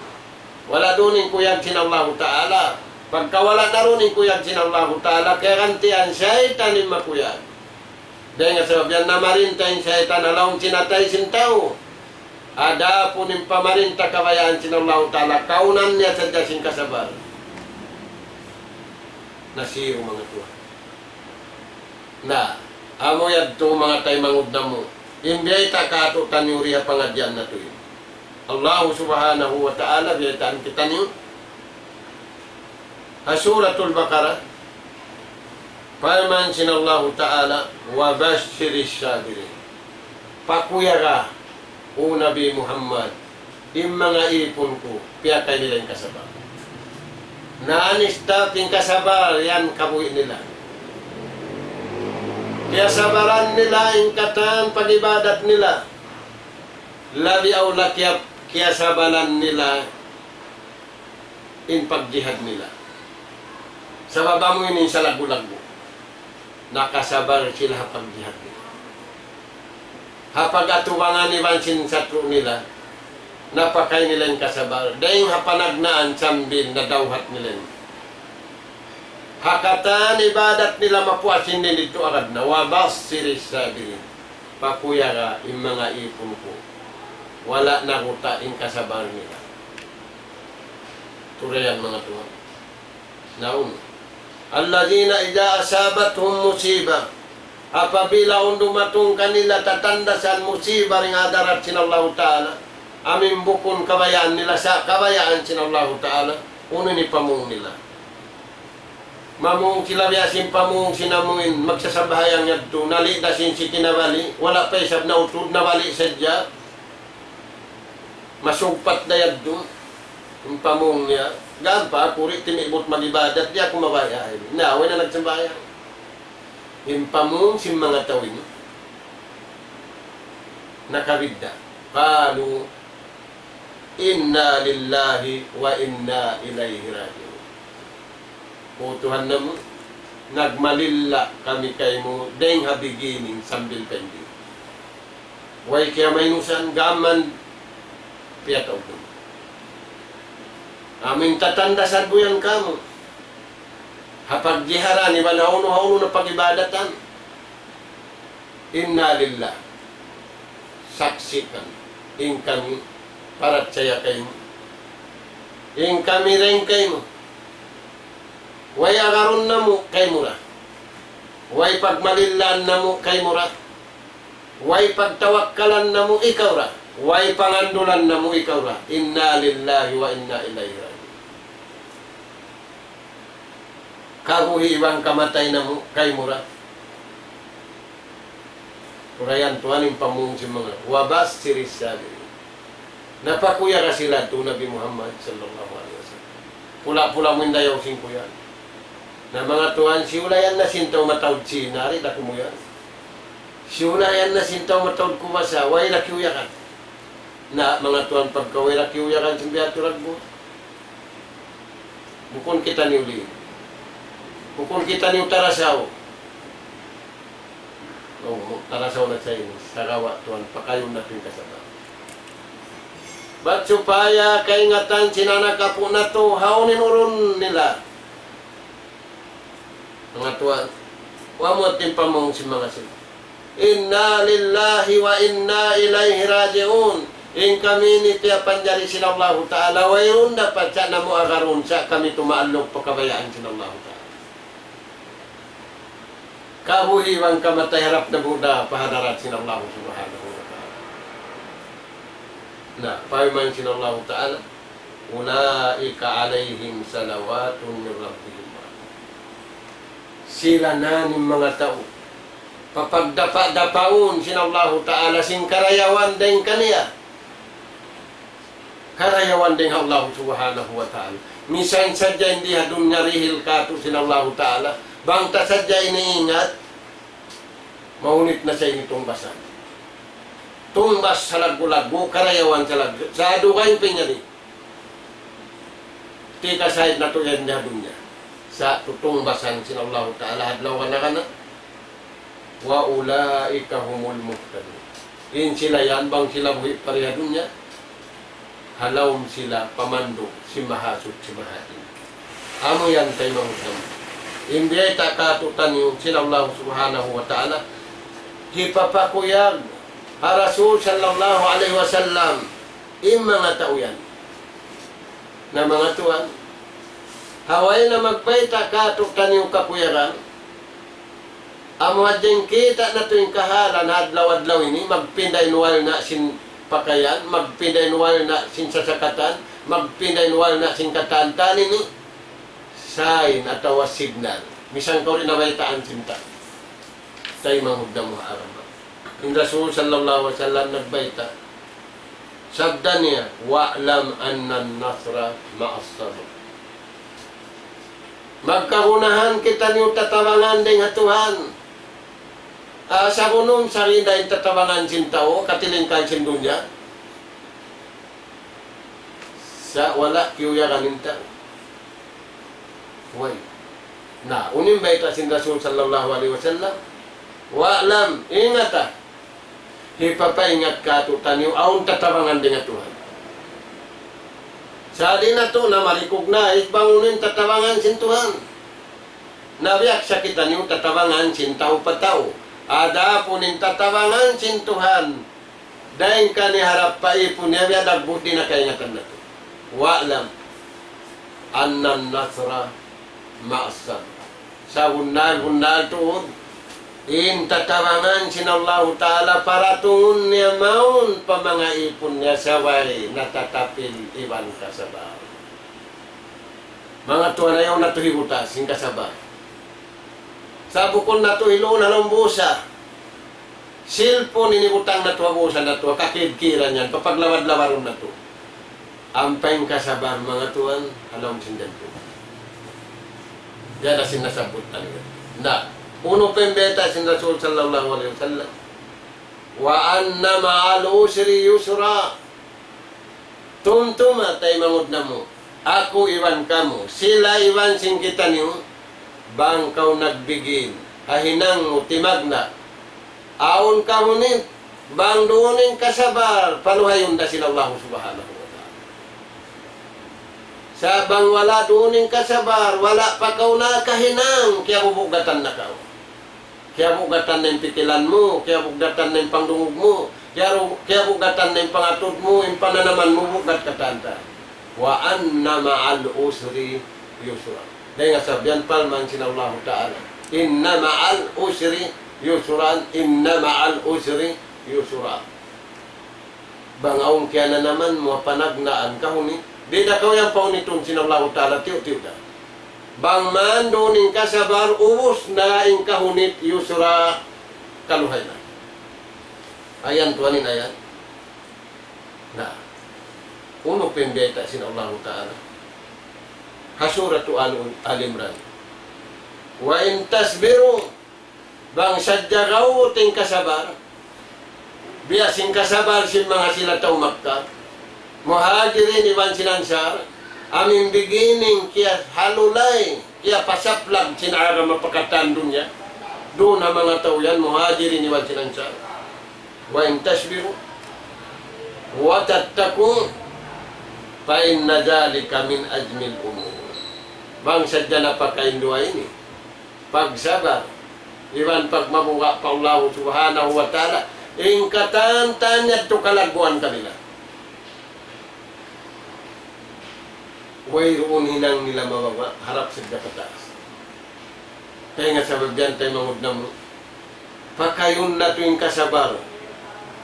Wala' duun in kuyag sin Allahu Ta'ala. Pagka wala' na duun in kuyag sin Allahu Ta'ala, kagantian saytan in makuyag. Dayn ha sabab yan namarinta in saytan ha lawm sin atay sin tau. Adapun in pamarinta kabayaan sin Allahu Ta'ala, kaunan niya sadja sin kasabar. Nasiru manga tuwan. Na, amu yadtu manga taymanghud namu'. In biyayta' kātu'niyu ri ha pangadjian natu' ini. Allah Subhanahu wa Ta'ala, biyaytaan kitaniyu. Ha Suratul Baqarah, parman sin Allahu Ta'ala, وبشر الصابرين. Pakuyaga, O Nabi Muhammad, in manga ipun ku, piyakay nila in kasabar. Na, in start in kasabar, yan kabuhi' nila. Kiyasabaran nila in katan pag-ibadat nila. Labi awla kiya-, kiyasabaran nila in pagjihad nila. Sabab amu ini in salaggu'-laggu'. Nakasabar sila ha pagjihad nila. Ha pag-atubangan iban sin satru' nila, napakay nila in kasabar. Dayn ha panagnaan sambil nadawhat nila in. Ha katan ibadat nila mapuas in didtu agad na, وبشر الصابرين. Pakuyaga in manga ipun ku. Wala' naguta' in kasabar nila. Turayan manga tuwan. Naam. الذين إذا أصابتهم مصيبة. Apabila awn dumatung kanila tatandasan musiba dayn ha hadarat sin Allahu Ta'ala, amu in bukun kabayaan nila sa' kabayaan sin Allahu Ta'ala, unu in pamung nila? Mamung sila biya' sin pamung sin amu in magsasambahayang yadtu, nali' da sin siki nabali', wala' pa isab nautud, nabali' sadja. Masugpat da yadtu. In pamung niya, gam pa aku di' timibut mag-ibadat, di' aku mabaya' ini. Na, way na nagsambahayang. In pamung sin manga tau ini, nakabidda'. قالوا إنا لله وإنا إليه راجعون. O Tuhan namu', nagmalilla kami kaymu dayn ha beginning sambil pa ending. Way kiyamainusan, gam man piyataud mu. Amu in tatandasan mu yan kamu. Ha pagjiharan, iban hawnu-hawnu na pag-ibadatan. إنا لله. Saksikan, in kami parachaya kaymu, in kami dayn kaymu. Way agarun namu' kaymu ra, way pagmalillaan namu' kaymu ra, way pagtawakkalan namu' ikaw ra, way pangandulan namu' ikaw ra. إنا لله وإنا إليه راجعون. Kabuhi' iban kamatay namu' kaymu ra. Urayan Tuhan in pamung sin manga, وبشر الصابرين. Na pakuyaga sila tu Nabi Muhammad sallallahu alayhi wasallam. Pula-pula mu in dayaw sin kuyagan. Na manga tuwan, siyulayan na sin tau mataud China, di' da kumuyagan. Siyulayan na sin tau mataud Cubasa, way da kiyuyagan. Na manga tuwan, pagka way da kiyuyagan sin biya' tu ragbu', bukun kitaniyu li. Bukun kitaniyu tarasaw. O, tarasaw na sa ini. Sagawa' tuwan, pakayun natu' in kasabal. Bat supaya kaingatan sin anak apu' natu', hawnu in urun nila. Manga tuwan, wa mu in pamung sin manga sin. إنا لله وإنا إليه راجعون. In kami ini piyapanjari sin Allahu Ta'ala, wayruun da pa sa' namu' agarun, sa' kami tumaalluk pa kabayaan sin Allahu Ta'ala. Kabuhi' iban kamatay harap namu' da pa hadarat sin Allahu Subhanahu wa Ta'ala. Na, parman sin Allahu Ta'ala, أولئك عليهم صلوات من ربهم ورحمة. Sila na in manga tau papagdapa'-dapaun sin Allahu Ta'ala sin karayawan dayn kaniya. Karayawan dayn ha Allahu Subhanahu wa Ta'ala. Misan sadja in di ha dunya dihil kātu' sin Allahu Ta'ala, bang ta sadja ini ingat, mahunit na sa ini tungbasan. Tungbas salaggu'-laggu', karayawan salaggu', sa' dugaing pinyari. Di' kasahid natu' yan di ha dunya. Sa' tutungbasan sin Allahu Ta'ala ha adlaw kana-kana. وأولئك هم المهتدون. In sila yan, bang sila buhi' pa di ha dunya, ha lawm sila pamandu' sin Mahasuchi Mahatinggi. Amu yan taymanghud namu'. In biyayta' kātu'niyu sin Allah Subhanahu wa Ta'ala, hipapakuyag ha Rasul sallallahu alayhi wasallam, in manga tau yan. Na manga tuwan, ha way na magbayta' kātu'niyu kakuyagan, amu hadja in kita' natu' in kahalan ha adlaw-adlaw ini, magpinda in walna' sin pakayan, magpinda in walna' sin sasakatan, magpinda in walna' sin katān-katān ini, sign atawa signal. Misan kaw di' na baytaan sin tau. Taymanghud namu' ha agama. In Rasul sallallahu alayhi wasallam nagbayta'. Sabda niya, واعلم أن النصر مع الصبر. Magkagunahan kitaniyu tatabangan dayn ha Tuhan. Ah, sabunnal sari da in tatabangan sin tau, katilingkal sin dunya. Sa' wala' kiyuyagan in tau. Way. Na, unu in bayta' sin Rasul sallallahu alayhi wasallam. واعلم, ingata. Hipapaingat kātu'niyu, awn tatabangan dayn ha Tuhan. Sa' di' natu' na ma-recognize bang unu in tatabangan sin Tuhan. Na biya' sa kitaniyu tatabangan sin tau pa tau. Adapun in tatabangan sin Tuhan, dayn kaniya harap pa ipun niya, biya' dagbus di' na kaingatan natu'. واعلم أن النصر مع الصبر. Sabunnal-bunnal tuud, in tatabangan sin Allahu Ta'ala paratungun niya mawn pa manga ipun niya subay natatapil iban kasabar. Manga tuwan, ayaw natu' hibutas in kasabar. Sa' bukun natu' hiluun ha lawm bulsa. Cellphone ini butang natu' ha bulsa natu', ha kakidkiran yan, papaglawad-lawarun natu'. Ampa in kasabar, manga tuwan, ha lawm sin jantung. Yan na sin nasabbut taniyu. Na, unu pa in bayta' sin Rasul sallallahu alayhi wasallam. وأن مع العسر يسرا. Tumtuma taymanghud namu', aku iban kamu, sila iban sin kitaniyu, bang kaw nagbigin, ha hinang mu timagna'. Awn kahunit, bang duun in kasabar, paluhayun da sin Allah Subhanahu wa Ta'ala. Sa' bang wala' duun in kasabar, wala' pa kaw nakahinang, kiyabubugatan na kaw. Kiyabugatan na in pikilan mu, kiyabugatan na in pangdungug mu, Kiyaru-, kiyabugatan na in pangatud mu, in pananaman mu bugat katan ta. وأن مع العسر يسرا. Dayn ha sabab yan parman sin Allahu Ta'ala, إن مع العسر يسرا، إن مع العسر يسرا. Bang awn kiyananaman mu ha panagnaan kahunit, di' da kaw yan pahunitun sin Allahu Ta'ala, tiyu'-tiyu' da. Bang mandu' in kasabar, ubus na in kahunit, yusra, kaluhay na. Ayan tuwan in ayan. Na, unu pa in bayta' sin Allahu Ta'ala ha Suratu Al-, Al Imran. وإن تصبروا, bang sadja gawut in kasabar, biya' sin kasabar sin manga sila tau Makkah, Muhajirin iban sin Ansar, amu in beginning kiyahalulay, kiyapasaplag sin agama pa katan dunya. Duun ha manga tau yan, Muhajirin iban sin Ansar. وإن تصبروا وتتقوا فإن ذلك من عزم الأمور. Bang sadja napakain duwa ini, pagsabar, iban pagmabuga' pa Allahu Subhanahu wa Ta'ala, in katan-katan yadtu kalagguan kanila. Wayruun hinang nila mababa', harap sadja pataas. Dayn ha sabab yan, taymanghud namu', pakayun natu' in kasabar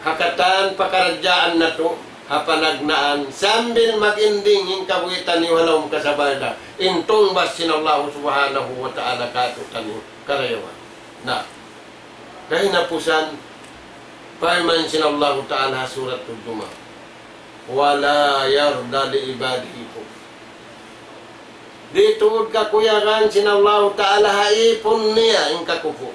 ha katan pakaradjaan natu', ha panagnaan, sambil mag-ending in kabuhi' taniyu ha lawm kasabar da, in tungbas sin Allahu Subhanahu wa Ta'ala kātu'niyu karayawan. Na, kahinapusan, parman sin Allahu Ta'ala ha Suratul Jumu'ah, ولا يرضى لعباده الكفر. Di' tuud kakuyagan sin Allahu Ta'ala ha ipun niya in kakupur.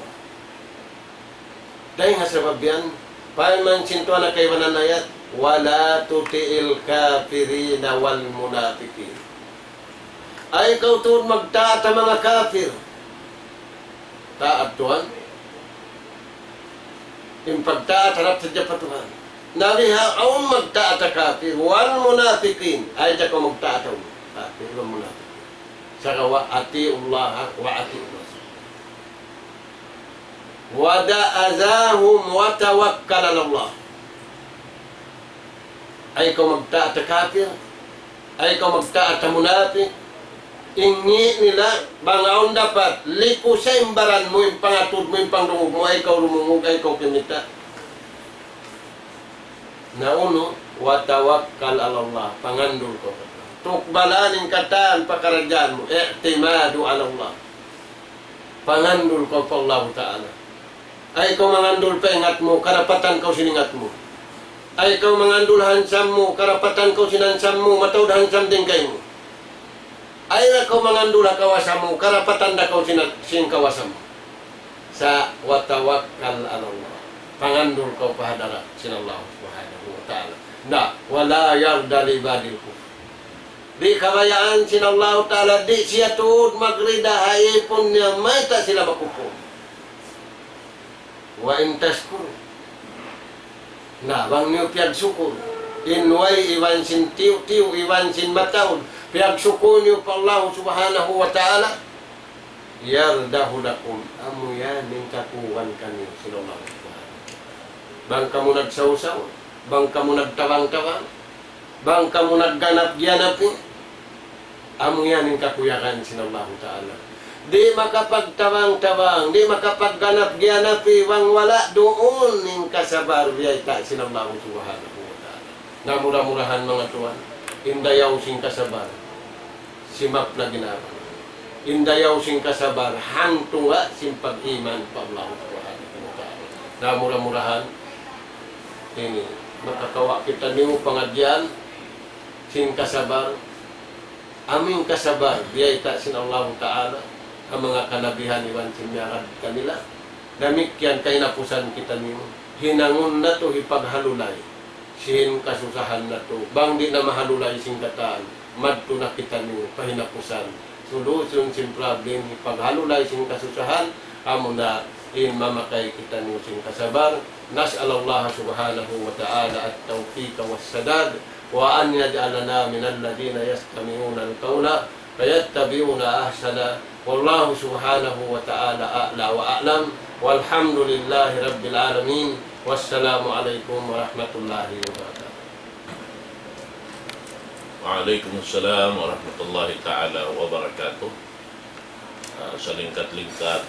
Dayn ha sabab yan, parman sin Tuhan ha kaibanan ayat, ولا تطع الكافرين والمنافقين. Ayaw kaw tuud magtaat ha manga kafir. Taat tuwan. In pagtaat harap sadja pa Tuhan. Na bihaun magtaat ha kafir, والمنافقين. Ayaw da kaw magtaat ha kafir, والمنافقين. Sagawa' أطيعوا الله وأطيعوا الرسول. ودع أذاهم وتوكل على الله. Ayaw kaw magtaat ha kafir, ayaw kaw magtaat ha munapik. Inggi' nila, bang awn dapat, likusa in baran mu, in pangatud mu, in pangdungug mu, ayaw kaw lumungug, ayaw kaw kimita'. Na unu, وتوكل على الله, pangandul kaw pa Tuhan. Tukbalan in katan pakaradjaan mu, اعتماد على الله. Pangandul kaw pa Allahu Ta'ala. Ayaw kaw mangandul pa ingat mu, karapatan kaw sin ingat mu. Ayaw kaw mangandul ha hansam mu, karapatan kaw sin hansam mu, mataud hansam dayn kaymu. Ayaw da kaw mangandul ha kawasa mu, karapatan da kaw sin, sin kawasa mu. Sa' وتوكل على الله. Pangandul kaw pa hadarat sin Allah Subhanahu wa Ta'ala. Na, ولا يرضى لعباده الكفر. Di' kabayaan sin Allahu Ta'ala, di' siya tuud magrida ha ipun niya mayta' sila makupur. وإن تشكروا. Na, bang niyu piyagsukur in way iban sin tiyu'-tiyu', iban sin mataud, piyagsukur niyu pa Allah Subhanahu wa Ta'ala, يرضه لكم. Amu yan in kakuyagan kaniyu sin Allah Subhanahu wa Ta'ala. Bang kamu nagsaw-saw, bang kamu nagtabang-tabang, bang kamu nagganap-giyanap, amu yan in kakuyagan sin Allahu Ta'ala. Di' makapagtabang-tabang, di' makapagganap-giyanap, bang wala' duun in kasabar biyayta' sin Allahu Subhanahu wa Ta'ala. Na mura-murahan manga tuwan, in dayaw sin kasabar, simaplag in amal. In dayaw sin kasabar, hangtunga' sin pag-iman pa Allah Subhanahu wa Ta'ala. Na mura-murahan, ini, makakawa' kitaniyu pangadjian sin kasabar, amu in kasabar, biyayta' sin Allahu Ta'ala, ha manga kanabihan iban sin miyagad kanila. Damikkiyan kahinapusan kitaniyu. Hinangun natu' hipaghalulay sin kasusahan natu'. Bang di' na mahalulay sin katan, madtu na kitaniyu pa hinapusan. Solution sin problem, hipaghalulay sin kasusahan, amuna in mamakay kitaniyu sin kasabar. نسأل الله سبحانه وتعالى التوفيق والسداد، وأن يجعلنا من الذين يستمعون القول فيتبعون أحسنه. والله سبحانه وتعالى أعلى وأعلم، والحمد لله رب العالمين. Wassalamu alaykum warahmatullahi wabarakatuh. Wa alaykum assalam warahmatullahi ta'ala wabarakatuh. Ah, salingkat-lingkat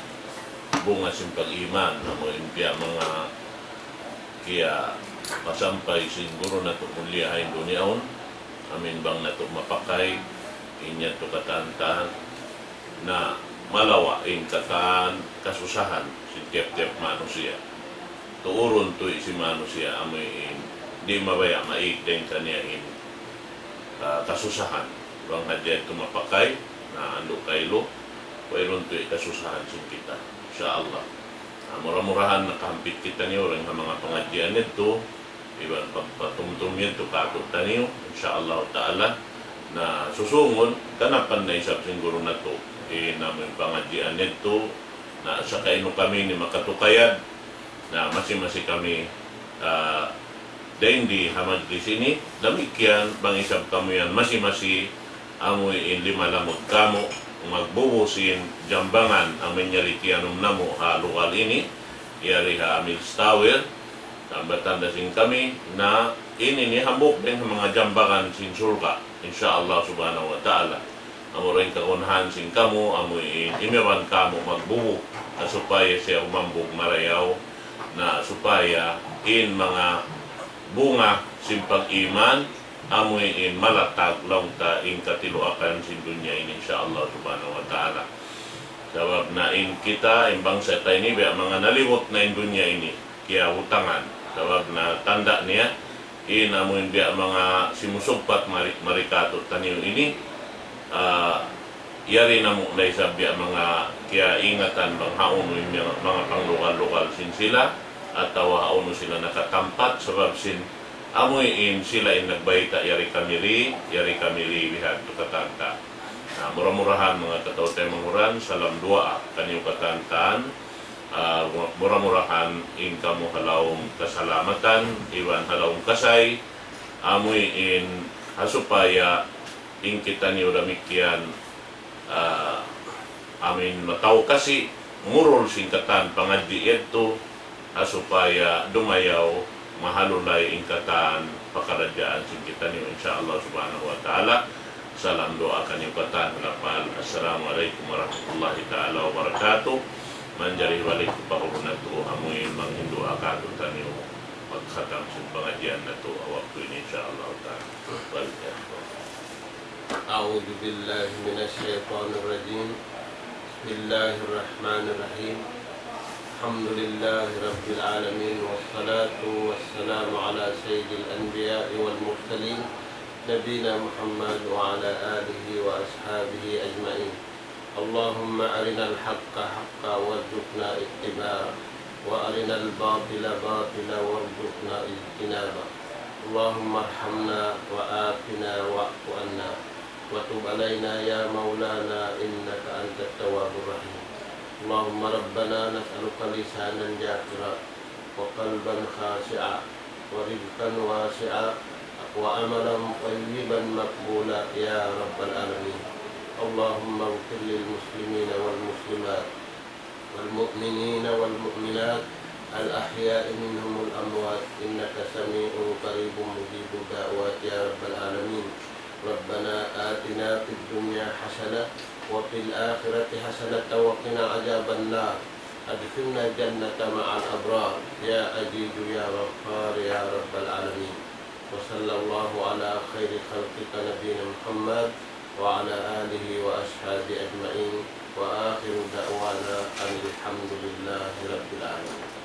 bunga sin pag-iman, amu in biya' manga kiyapasampay sin guru natu' mulia ha Indonesia yaun, amu in bang natu' mapakay, in yadtu katan-katan, na malawa' in katan kasusahan sin tiyap-tiyap manusiya'. Tuurun tuud sin manusiya' amu in di' mabaya' maig dayn kaniya in, ah, kasusahan. Bang hadja yadtu mapakay, na andu' kailu, wayruun tuud kasusahan sin kita. Insya Allah. Ah, mura-murahan nakahampit kitaniyu dayn ha manga pangadjian yadtu, iban pagpatumtum yadtu kātu'niyu, insya Allah ta'ala. Na susūngun, ganapan na isab sin guru natu', in amu in pangadjian yadtu, na saka unu kami ini makatukayad, na masi-masi kami, ah, dayn di ha majlis ini, damikkiyan bang isab kamu yan masi-masi, amu in limalamud kamu, magbubu sin jambangan, amu in yari tiyanum namu' ha lugal ini, yari ha Amil's Tower, tanda-tanda sin kami, na ini ini hambuuk dayn ha manga jambangan sin surga', insya Allah subhanahu wa ta'ala. Amura in kagunahan sin kamu, amu in imiban kamu magbubu, na supaya siya humambug marayaw, na supaya in manga bunga sin pag-iman, amu in malatag laung ta in katiluakan sin dunya ini, insya Allah subhanahu wa ta'ala. Sabab na in kita, in bangsa ta ini, biya' manga nalibut na in dunya ini, kiyabutangan. Sabab na tanda' niya, in amu in biya' manga simusugpat mari, mari kātu'niyu ini, ah, yari namu' na isab biya' manga kiyaingatan bang hawnu in manga, manga panglugal-lugal sin sila, atawa hawnu sila nakatampat, sabab sin amu in sila in nagbayta', yari kami di, yari kami di, bihadtu katan-katan. Na, mura-murahan manga kataw-taymanghuran, salam duwaa kaniyu katan-katan, ah, mura-murahan in kamu ha lawm kasalamatan, iban ha lawm kasay, amu in ha supaya in kitaniyu damikkiyan, ah, amu in mataw kasi, murul sin katan pangadji' yadtu, ha supaya dumayaw mahalulay in katan pakaradjaan sin kitaniyu, insya Allah subhanahu wa ta'ala. Salam duwaa kaniyu katan lapal. Assalamu alaykum warahmatullahi ta'ala wabarakatuh. Manjari balik pa guru natu', amu in manghindu' kātu'niyu pagkhatam sin pangadjian natu' ha waktu ini, insya Allah ta'ala. Balik ya. أعوذ بالله من الشيطان الرجيم. بسم الله الرحمن الرحيم. الحمد لله رب العالمين، والصلاة والسلام على سيد الأنبياء والمرسلين، نبينا محمد وعلى آله وأصحابه أجمعين. اللهم أرنا الحق حقا وارزقنا اتباعه، وأرنا الباطل باطلا وارزقنا اجتنابه. اللهم ارحمنا وعافنا واعف عنا وتب علينا يا مولانا إنك أنت التواب الرحيم. اللهم ربنا نسألك لسانا ذاكرا وقلبا خاشعا ورزقا واسعا وعملا طيبا مقبولا يا رب العالمين. اللهم اغفر للمسلمين والمسلمات والمؤمنين والمؤمنات الأحياء منهم والأموات إنك سميع قريب مجيب الدعوات يا رب العالمين. ربنا آتنا في الدنيا حسنة وفي الآخرة حسنة وقنا عذاب النار. أدخلنا الجنة مع الأبرار يا عزيز يا غفار يا رب العالمين. وصلى الله على خير خلقك نبينا محمد وعلى آله وأصحابه أجمعين. وآخر دعوانا أن الحمد لله رب العالمين.